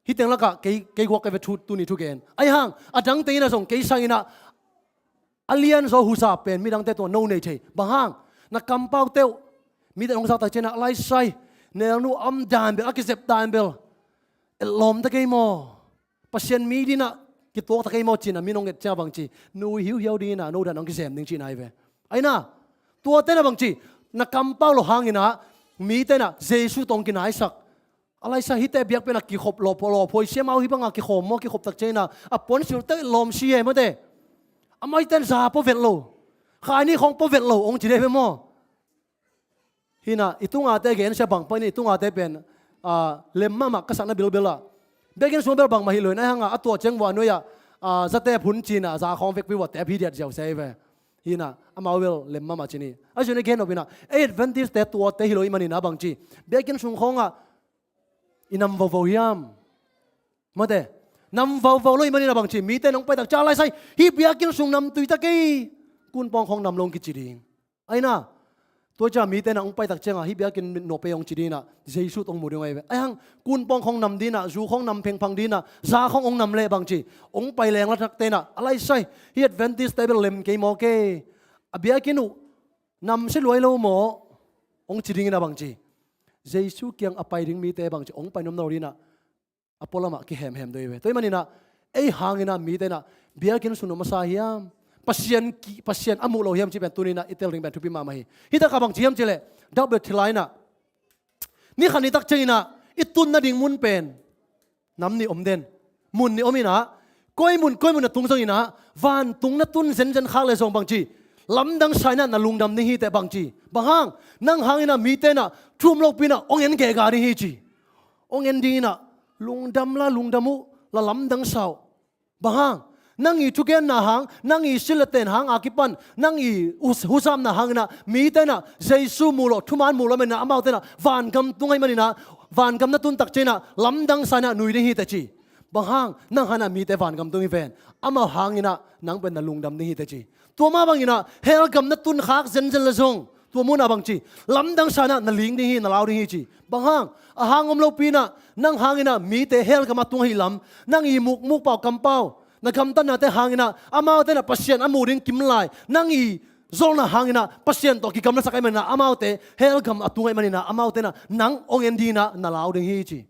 Hih teng lakah kei, kei guak kei ve thu, tuni thugen. Ai hang, a dangte in ah zong kei sangin ah a lianzaw huza pen midangte tungah no nei thei. Bang hang? Na kampaute uh, mite in hong zak tak ciangin ah a laisai, nelnu a om dan bel, a kizep dan bel, etlawm ta kei maw? Pasian mi dingin ah kituak ta kei maw ci-in ah mi in hong et ciang bangci, nui hiuhiau dingin ah no dan hong kizem ding cihna hi ve. Ai na. Tuate in ah bangci, na kampau lo hangin ah mite in ah Jesu tawh hong kinaisak. A laisa hihte biakpiakna kikhop lawp, lawp huai siam a, hih banga kikhawm maw, kikhop tak ciangin ah a puansilhte lawm si e mawte. Amau hihte in za pua vet lo, khaini khawng pua vet lo hong ci dih ve maw? Hi-in ah i tungate gensia bang pai ni, i tungate pen, ah, lem mahmah ka sakna bilbil ah. Biakinn sung bel bangmah hi lo-in, ahi hanga a tuah ciang vua nuai-ah, ah, za tep hun ci-in ah za khawng vekpi vua tep hi diat ziau se hi ve. hi-in ah, amau bel lem mahmah ci ni. Ahi zongin i gen nop in ah, ei Adventist-te tuate hi lo ahih manin ah bangci, biakinn sung khawngah i nam vovo hiam? Mate, nam vovo lo ahih manin ah bangci, mite in hong pai tak ciang, a lai sai, hih biakinn sung nam tui ta kei, Kunpawng khawng nam lo hong kici ding. Ahi na, tua ciang mite in ah hong pai tak ciangah hih biakinn nop ei hong ci ding in ah, Jesu tawh hong mu ding uh ahi ve. Ahi hang, Kunpawng khawng nam ding in ah, zu khawng nam phengphang ding in ah, za khawng hong nam leh bangci, hong pai leng la takte in ah, a lai sai, hih Adventist-te bel lem kei maw kei, a biakinn uh nam sia luai lo maw, hong ci ding in ah bangci, Jesu kiang a pai ding mite bangci, hong pai nuam lo ding in ah, a pualamah kihemhem deuh hi ve. Tua ahih manin ah, ei hangin ah mite in ah biakinn sung nuam masa hiam? Pasian ki, Pasian a muh lo hiam cih pen tuni in ah i tel ding pen thupi mahmah hi. Hih takah bangci hiam cih leh, daubel thilai in ah, ni khat ni tak ciangin ah i tun nading mun pen nam nih om den, mun nih om in ah, koi mun koi mun na tung zongin ah, vantung na tun zenzen khak leh zong bangci, lamdang sa in ah na lungdam ding hi teh bangci. Bang hang? Nang hangin ah mite in ah thu um lopi in ah hong en gega ding hi ci. Hong en ding in ah, lungdam la, lungdam uh, la lamdang sa uh. Bang hang? Nang i thugenna hang, nang i silh le ten hang a kipan, nang i hus-, husapna hangin ah mite in ah Jesu mu lo, thuman mu lo ahih manin ah, amaute in ah vangam tung ahih manin ah, vangam na tun tak ciangin ah lamdang sa in ah nui ding hi teh ci. Bang hang? Nang hangin ah mite vangam tung hi ven, amau hangin ah nang pen na lungdam ding hi teh ci. Tua mah bangin ah hell gam na tun khak zenzen leh zong, tua mun ah bangci, lamdang sa in ah na ling ding hi, na lau ding hi ci. Bang hang? A hang om lopi in ah, nang hangin ah mite hell gam a tung ahih lam, nang i mukmuk pau kampau, na gamtatnate hangin ah, amaute in ah Pasian a muh ding kim lai, nang i zolna hangin ah Pasian tawh kigamlasak ahih manin ah, amaute hell gam a tung ahih manin ah, amaute in ah nang hong en ding in ah na lau ding hi ci.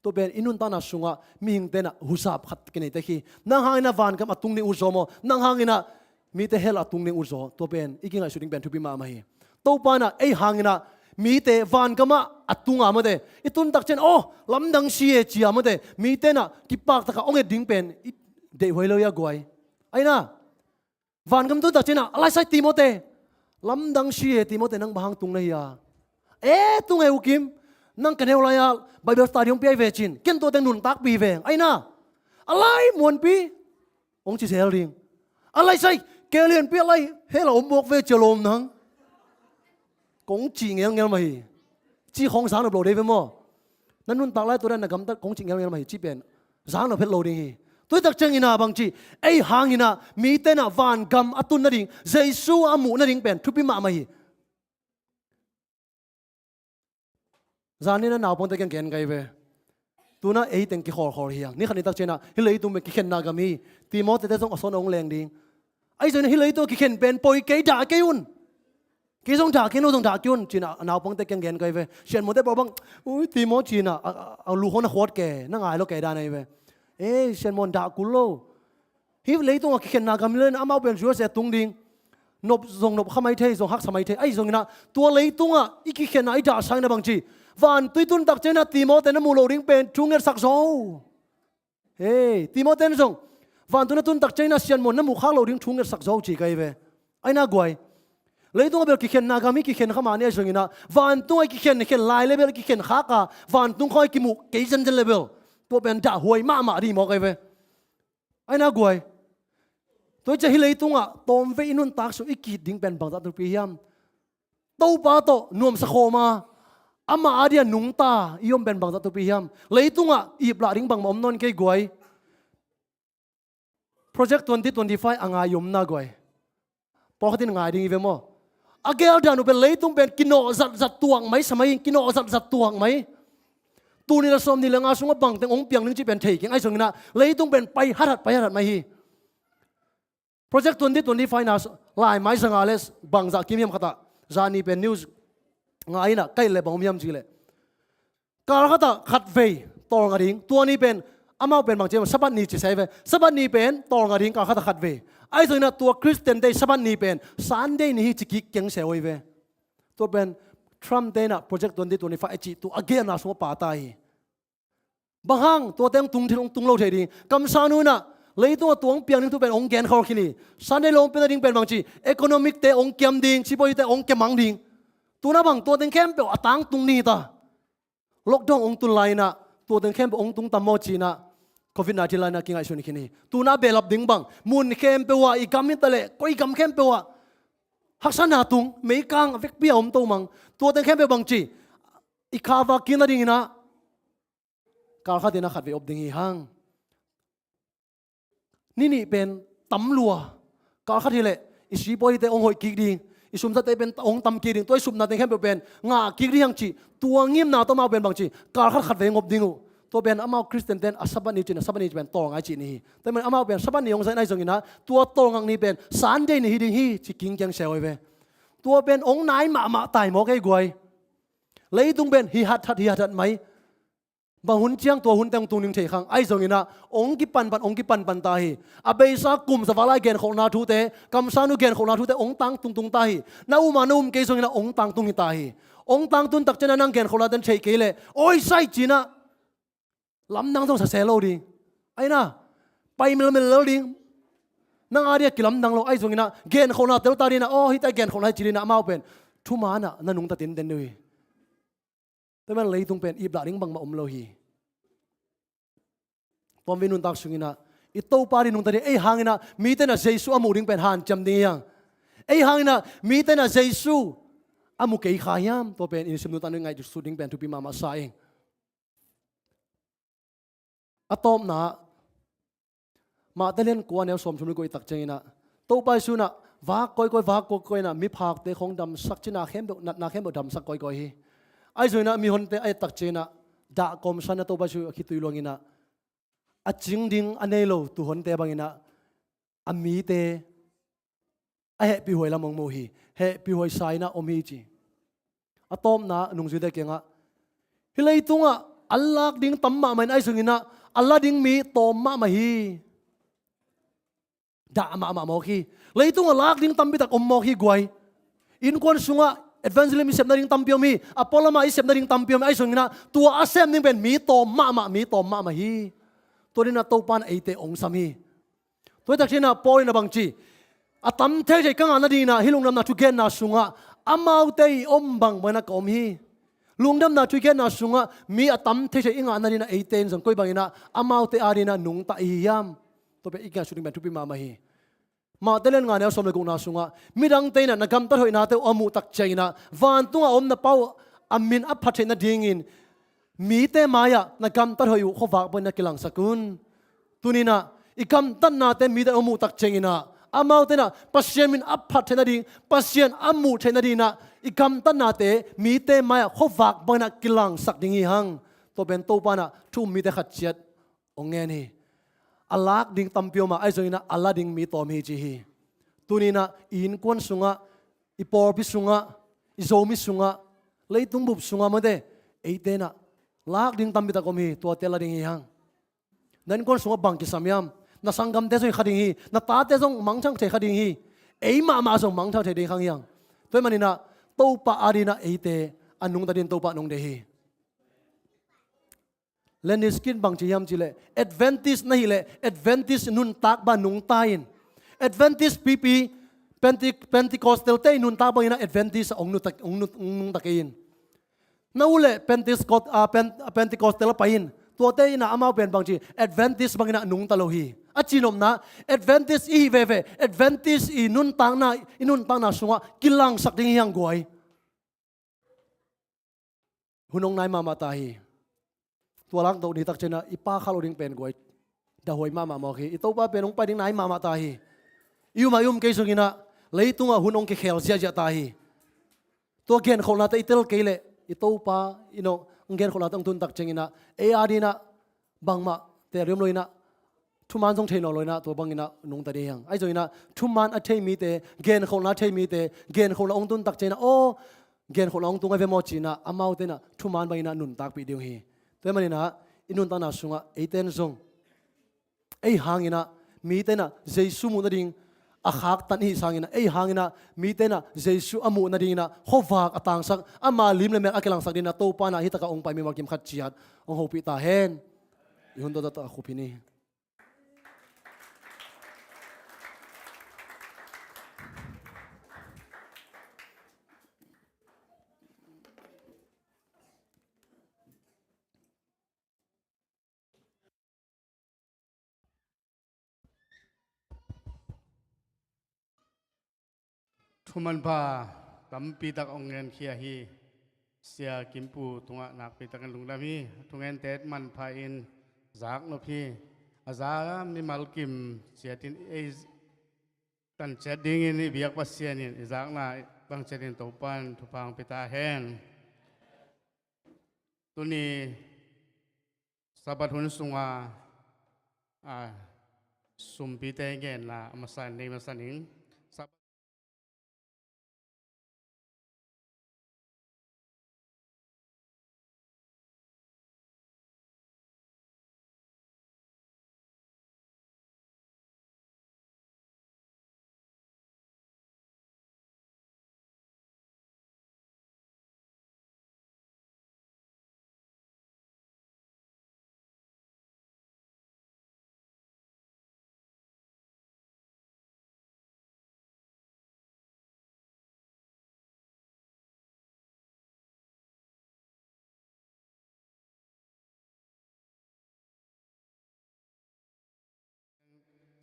Tua pen i nuntakna sungah mihingte in ah husap khat kinei tek hi. Nang hangin ah vangam a tung ding ut zaw maw, nang hangin ah mite hell a tung ding ut zaw, tua pen i kingaihsut ding pen thupi mahmah hi. Topa in ah ei hangin ah mite vangamah a tung a mate, i tun tak ciang, aw, lamdang si e ci a mate, mite in ah kipak takah hong et ding pen i deihhuai lo hi a guai. Ahi na, vangam tun tak ciang ah, a lai sai Timothy, lamdang si e Timothy, nang bang hang tung na hi a? E, tung e U Kim, nang ka neu lai-a Bible study hong pia hi ve cin, ken tua teng nuntakpih veng. Ahi na, a lai muanpi, hong ci zel ding. A lai sai, kei lianpi a lai, hell a om mawk ve ci a lawm nang. Kong cih ngelngel mah hi. Cih khawng zak nop lo dei ve maw? Na nuntak lai tua dan na gamtat kong cih ngelngel mah hi cih pen zak nop het lo ding hi. Tua hi tak ciangin ah bangci, ei hangin ah mite in ah vangam a tun nading, Jesu a muh nading pen thupi mahmah hi. Zan ni-in ah naupangte kiang gen ka hi ve. Tu-in ah ei teng kikhawlkhawl hi hang. Ni khat ni tak ciang ah, hih leitung pen kikhenna gam hi. Timothy-te zong a sawn a hong leng ding. Ahi zongin ah hih leitung a kikhen pen poi kei, dah kei un. Kei zong dah kei, no zong dah kei un, ci-in ah a naupangte kiang gen ka hi ve. Sianmuante pau bang, ui, Timothy ci-in ah, a, a, a lu khawng na khuat kei, na ngai lo kei dan ahi ve. Ei, sianmuan dah kul lo. Hih leitung a kikhenna gam hi leh amau pen U S A tung ding. Nop zong nop kha mai thei, zong haksa mai thei. Ahi zongin ah, tua leitung a i kikhen a i dah sangin ah bangci, vantui tun tak ciangin ah Timothy na muh loh ding pen thu ngetsak zaw. Hei, Timothy in zong, vantui na tun tak ciangin ah sianmuan na muh khak loh ding thu ngetsak zaw ci ka hi ve. Ahi na guai. Leitung a bel kikhenna gam hi, kikhen kha mah ni, ahi zongin ah, vantung a i kikhen, khen lai leh bel i kikhen khak a, vantung khawng a i kimuh kei zenzen leh bel, tua pen dahhuai mahmah ding hi maw ka hi ve. Ahi na guai. Tua hi ciang hih leitungah tawmvei i nuntak sung i ki-it ding pen bangzah thupi hiam? Topa tawh nuamsa khawm a, amah a dia nungta i om pen bangzah thupi hiam? Leitungah iplah ding bangmah om nawn kei guai. Project twenty twenty-five a ngai i omna guai. Pawlkhat in ngai ding hi ve maw? A gel dan uh pen leitung pen kinawh zatzat tuak mai sa mai, kinawh zatzat tuak mai. Tul nih leh sawmnih leh nga sungah bangteng hong piang ding cih pen thei keng, ahi zongin ah leitung pen pai hathat, pai hathat mai hi. Project twenty twenty-five na laimai zanga leh bangzah kim hiam khat ah, zani pen news ngai in ah, kaih leh bang om hiam cih leh, kal khat ah khatvei tawlnga ding. Tua ni pen, amau pen bang ci hiam, Sabbath ni ci sa hi ve. Sabbath ni pen tawlnga ding, kal khat ah khatvei. Ahi zongin ah tua Khristiante Sabbath ni pen Sunday ni hi ci kik keng se uh hi ve. Tua pen Trump-te in ah Project twenty twenty-five a cih tua a gelna sungah pata hi. Bang hang? Tuate hong tung thei, hong tung lo thei ding. Kamsang nu in ah, leitungah tua hong piang ding thu pen hong genkhawl khin hi. Sunday lawnpiakna ding pen bang ci, economic-te hong kiam ding, sipuaite hong kiamang ding. Tu-in ah bang, tua teng khempeuh a tangtung ding hi ta. Lockdown hong tun lai-in ah, tua teng khempeuh hong tung tam maw ci-in ah, covid nineteen lai-in ah kingaihsun khin hi. Tu-in ah behlap ding bang, mun khempeuh ah, i gam hi ta leh koi gam khempeuh ah, Haksatna tung, meikang a vekpi a om to mang. Tua teng khempeuh bangci, i kha vak kik nadingin ah kalkhat in ah khatvei op ding hi hang. Ni nih pen tam lua. Kalkhat hileh i sipawite hong hoih kik ding, i sumsate pen hong tam kik ding, tua i supna teng khempeuh pen ngah kik ding hi hang cih, tua ngimna tawh amau pen bangci, kalkhat khatvei ngop ding uh. Tua pen amau Khristian ten a Sabbath ni cih in ah, Sabbath ni pen tawlngai cih ni hi. Tua pen amau pen Sabbath ni hong zat in ahi zongin ah tua tawlngak ni pen Sunday ni hi ding hi ci kingkiang se uh hi ve. Tua pen hong nai mahmah tai maw kei guai. Leitung pen hi hathat, hi hathat mai. Bang hun ciang tua hun teng tung ding thei khang. Ahi zongin ah hong kipanpan, hong kipanpan ta hi. A beisa kum za val a i genkholhna thute, kamsang uh genkholhna thute hong tangtung tung ta hi. Na um a na um kei zongin ah hong tangtung hi ta hi. Hong tangtun tak ciangin ah nang genkholhna ten thei kei leh, oi sai ci-in ah lamdang zong sa se lo ding. Ahi na, pai melmel lo ding. Nang a ding a kilamdang lo, ahi zongin ah genkholhna tel ta ding in ah, aw, hih ta i genkholhna hi ci ding in ah amau pen thuman ah na nungta tinten ding uh hi. Tua man leitung pen iplah ding bangmah om lo hi. Tua man i nuntak sungin ah i Topa ding nungta ding, ei hangin ah mite in ah Jesu a muh ding pen hanciam ding hi hang. Ei hangin ah mite in ah Jesu a mu kei kha hiam? Tua pen i nisim nuntak in ngaihsut ding pen thupi mahmah sa ing. A tawpna, Mate lian kua neu sawmthum le kua i tak ciangin ah, Topa Jesu in ah vak kawikawi, vak kawikawi in ah miphakte khawng damsak, cina khempeuh, natna khempeuh damsak kawikawi hi. Ahi zongin ah mihonte a et tak ciangin ah dah kawmsan a Topa Jesu a khitui luangin ah a cing ding a nei lo tuuhonte bangin ah a mite a hehpihhuai lam hong mu hi. Hehpihhuai sa in ah om hi ci. A tawpna, nungzuite kiangah, hih leitungah a lak ding tam mahmah in, ahi zongin ah a la ding mi tawm mahmah hi. Dah mahmah mawk hi. Leitungah lak ding tampi tak om mawk hi guai. Innkuan sungah evangelism i sepna ding tampi om hi. A pualamah i sepna ding tampi om hi. Ahi zongin ah tua a sem ding pen mi tawm mahmah, mi tawm mahmah hi. Tua ding in ah Topa in ah eite hong sam hi. Tua hi tak ciangin ah Paul in ah bangci, a tam theithei ka ngah nadingin ah hih lungdamna thugenna sungah amaute i om bangbang in ah ka om hi. Lungdamna thugenna sungah mi a tam theithei i ngah nadingin ah eite in zong koi bangin ah amaute adingin ah nungta i hi hiam? Tua pen i ngaihsut ding pen thupi mahmah hi. Mate lian nga neu sawm le gukna sungah, midangte in ah na gamtat hoihnate uh a muh tak ciangin ah vantungah a om na Pa uh a min a phat theih nadingin mite mai-ah na gamtat hoih uh khuavak bangin ah kilangsak un. Tuni in ah i gamtatnate mite in a muh tak ciangin ah amaute in ah Pasian min a phat theih nading, Pasian a muh theih nadingin ah i gamtatnate mite mai-ah khuavak bangin ah kilangsak ding hi hang. Tua pen Topa in ah thu um mite khat ciat hong ngen hi. A lak ding tampi om a, ahi zongin ah a la ding mi tawm hi ci hi. Tuni in ah i innkuan sungah, i pawlpi sungah, i Zomi sungah, leitung bup sungah mate, eite in ah lak ding tampi tak om hi, tuate la ding hi hang. Na innkuan sungah bang kisam hiam? Na sanggamte zong hi kha ding hi. Na tate zong mangthang thei kha ding hi. Ei mahmah zong mangthang thei ding kha hi hang. Tua ahih manin ah Topa adingin ah eite a nungta dingin Topa in hong deih hi. Lenny Skin bang ci hiam cih leh, Adventist na hih leh Adventist nuntak bang nungta in. Adventist pipi, Pente-, Pentecostal te i nuntak bangin ah Adventist ah hong nuntak, hong nun-, hong nungta kei in. Na uh leh Pentecost, ah, Pen-, Pentecostal ah pai in. Tuate in ah amau pen bangci, Adventist bangin ah nungta lo hi. A cihnopna, Adventist i hih veve, Adventist i nuntakna, i nuntakna sungah kilangsak ding hi hang guai. Hun hong nai mahmah ta hi. Tua lak dok ni tak ciangin ah i pa kha lo ding pen guai, dahuai mahmah mawk hi. I Topa pen hong pai ding nai mahmah ta hi. I um a i um kei zongin ah leitungah hun hong kikhel ziahziah ta hi. Tua genkholhnate i tel kei leh i Topa in ah hong genkholhnate hong tun tak ciangin ah ei adingin ah bangmah tel riam lo in ah thuman zong thei nawn lo in ah tua bangin ah nungta ding hi hang. Ahi zongin ah thuman a thei mite, genkholhna a thei mite, genkholhna hong tun tak ciangin ah, aw, genkholhna hong tung ahi ve maw ci-in ah amaute in ah thuman bangin ah nuntakpih ding uh hi. Tua ahih manin ah i nuntakna sungah eite in zong ei hangin ah mite in ah Jesu muh nading a khaktan i hih sangin ah, ei hangin ah mite in ah Jesu a muh nadingin ah khuavak a tangsak, ama lim le mek a kilangsak dingin ah Topa in ah hih takah hong pai mimal kim khat ciat hong hopih ta hen. I hun tuaktuak a khup hi ni. Thumanpha tampi tak hong ngenkhia hi. Sia Kimpu tungah nakpi takin lungdam hi. Thungente manpha in zaknop hi. A za mimal kim ciatin ei tanciat dingin i biak Pasian in i zakna bang ciatin Topan thupha hong pia ta hen. Tuni Sabbath hun sunga, a, sumpite ngenna a masa in nei masa ning. Sabbath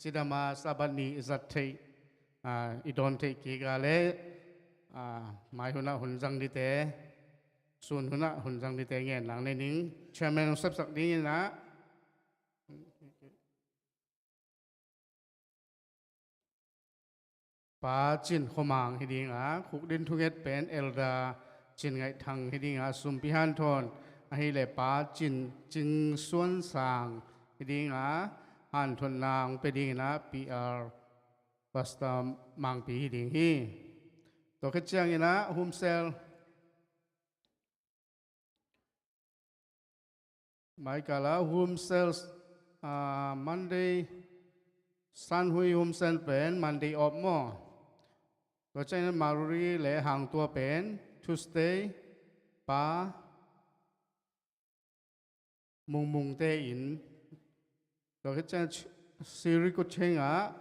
Cidama Sabbath ni i zat theih, a, i dawn theih kik a le, a, mai hunah hun zang dite, sun hunah hun zang dite ngen lang nei ning. Chairman hong sepsak dingin ah, Pa Cin Khua Mang hi ding a, khukdin thunget pen Elder Cin Ngaih Thang hi ding a, sumpi hanthawn ahih leh Pa Cin Cing Suan Sang hi ding a, hanthawnna hong pia dingin ah P R Pastor Mangpi hi ding hi. Tua khit ciangin ah Home Cell Michael a Home Cell, ah, Monday, San Hui Home Cell pen Monday off maw. Tua ciangin Maruri le Hang Tua pen Tuesday, Pa Mung Mung te in. Tua khit ciang Sri Kuching ah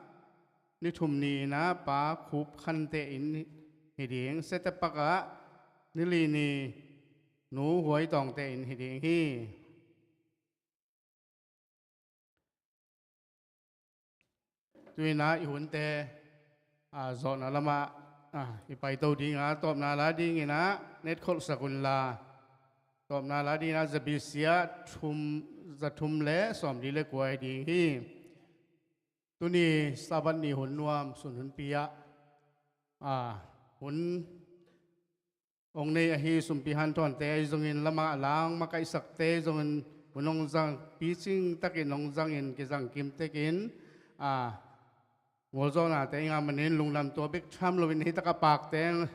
ni thum ni in ah Pa Khup Khan te in hi ding. Sete Pak ah ni li ni Nu Huai Tawng te in hi ding hi. Tu in ah i hunte, a, zawhna lamah, a, i paito ding a, tawpna la dingin ah netkholhsak unla, tawpna la dingin ah Z B C ah thum, za thum le sawmli le kua hi ding hi. Tuni Sabbath ni hun nuam sun hunpi ah, a, hun hong nei ahi sumpi hanthawnte ahi zongin, lamah lang makaihsakte ahi zongin, hun hong zang picing takin hong zangin kizang kim tekin, a, ngolzawhnate i ngah manin lungdam tua bek tham loin hih takah pakte,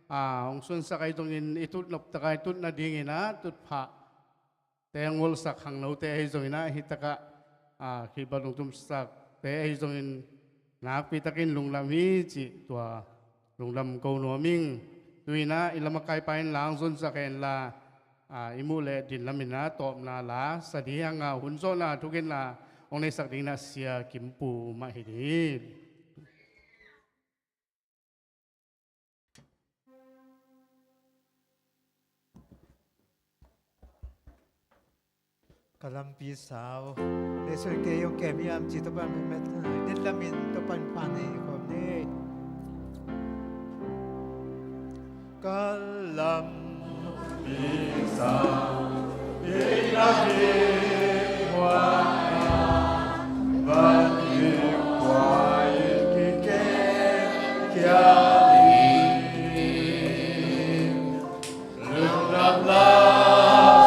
a, hong sunsak ahi zongin i tutnop takah i tut nadingin ah tutphah te ngolhsak khangnote ahi zongin ah hih takah, a, Khrihfa lungtumsakte ahi zongin nakpi takin lungdam hi cih tua lungdam ko nuam ing. Tu in ah i lamakaipa in lang zonsak henla, a, i muh le din lamin ah tawpna la sa ding a, hun zawhna thungetna hong neisak dingin ah Sia Kimpu mah hi ding hi. Ka lampi sau. Leisun kei hong kem hiam ci Topan met, den lamin Topan phan hi khawm ni. Ka lampi sau. Kei lampi huai. Van lim huai. Kei kem kia ni. Lungdam la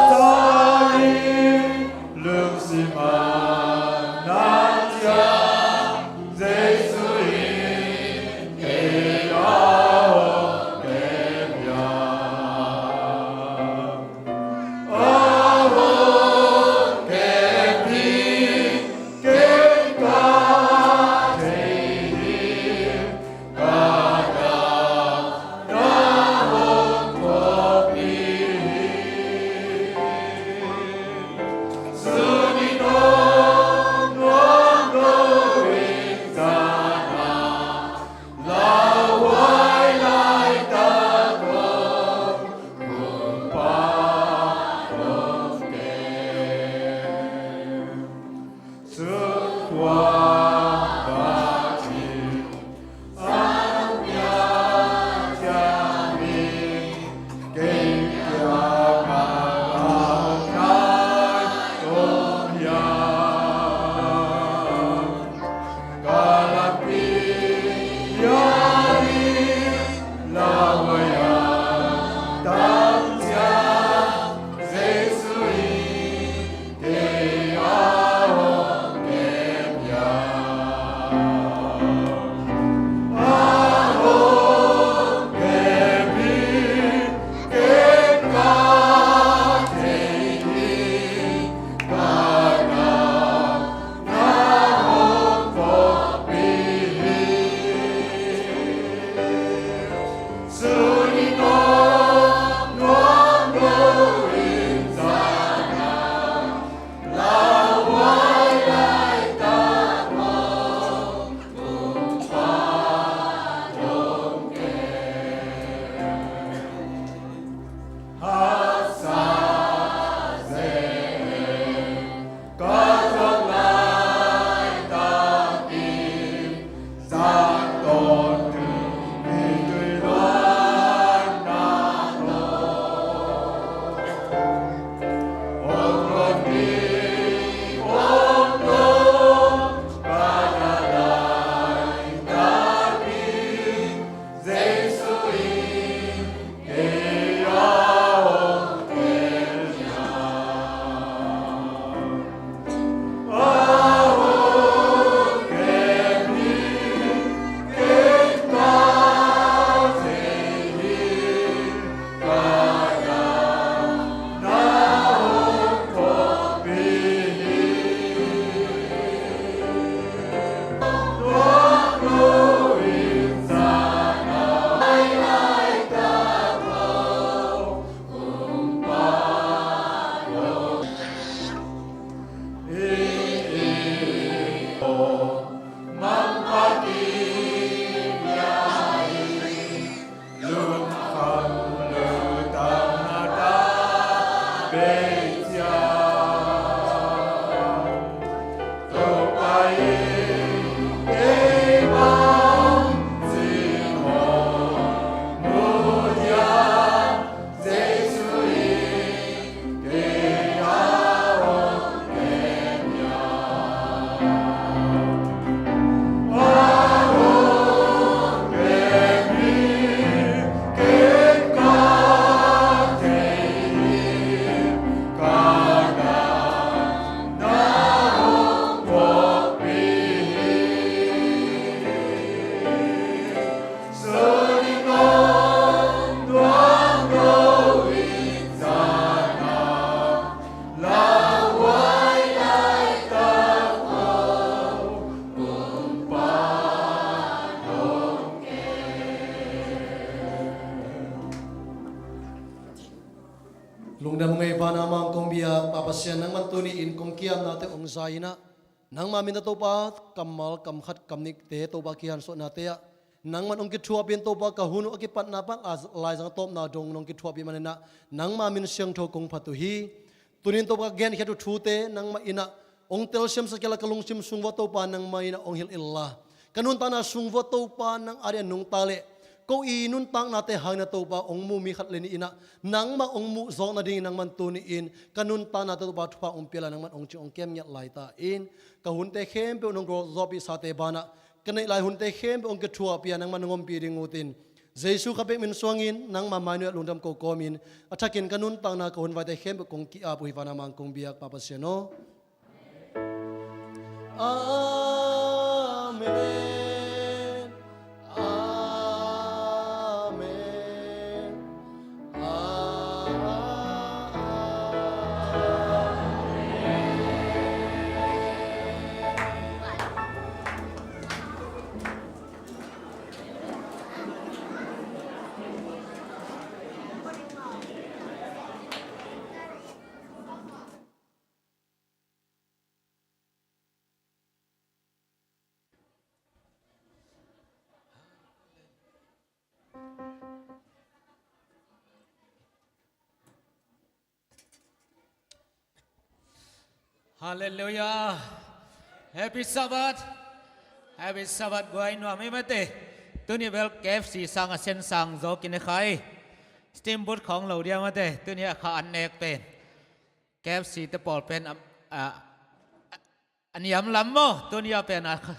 sa ing, lungsim a na ciang, Jesu in kei a hong kem hiam. A hong Lungdam ngei vana mangkong biak Pa Pasian, nangman tuni in kong kiamnate hong za inah, nangma min a Topa, kammal kamkhat kamnikte Topa kihansuahnate ah nangman hong kithuahpih in Topa, ka hun uh a kipatna pan a laizang a tawpna dong nong kithuahpih maninah nangma min siangtho kong phat uh hi. Tunin Topa ka genkhiat uh thute nangmah inah hong telsiamsak kei la, ka lungsim sung vua Topa nangmah inah hong hilh inla, ka nuntakna sung vua Topa nang ading a nungta leh ko i nuntaknate hangin a Topa hong mu mi khat le nih inah nangmah hong muh zawk nadingin nangman tuni in ka nuntaknate Topa thupha hong pia la, nangman hong cing hong kem ngiat lai ta in, ka hunte khempeuh nong gawh zawhpihsate banah ka neih lai hunte khempeuh hong kithuahpih a nangman hong ompih ding utin, Jesu kha pek min suangin nangma mainuiah lungdam ko kawmin a thakin ka nuntakna ka hun vaite khempeuh kong ki-ap uh hi vana mangkong biak Pa Pasian aw. Amen. Amen. Amen. Halleluiah. Happy Sabbath. Happy Sabbath guai nuam hi mate. Tuni bel K F C sang a sen sang zo kine khai. Steamboat khawng lo dia mate. Tuni a kha an nek pen K F C te pawl pen a, a, a niam lam maw. Tuni a pen a kha,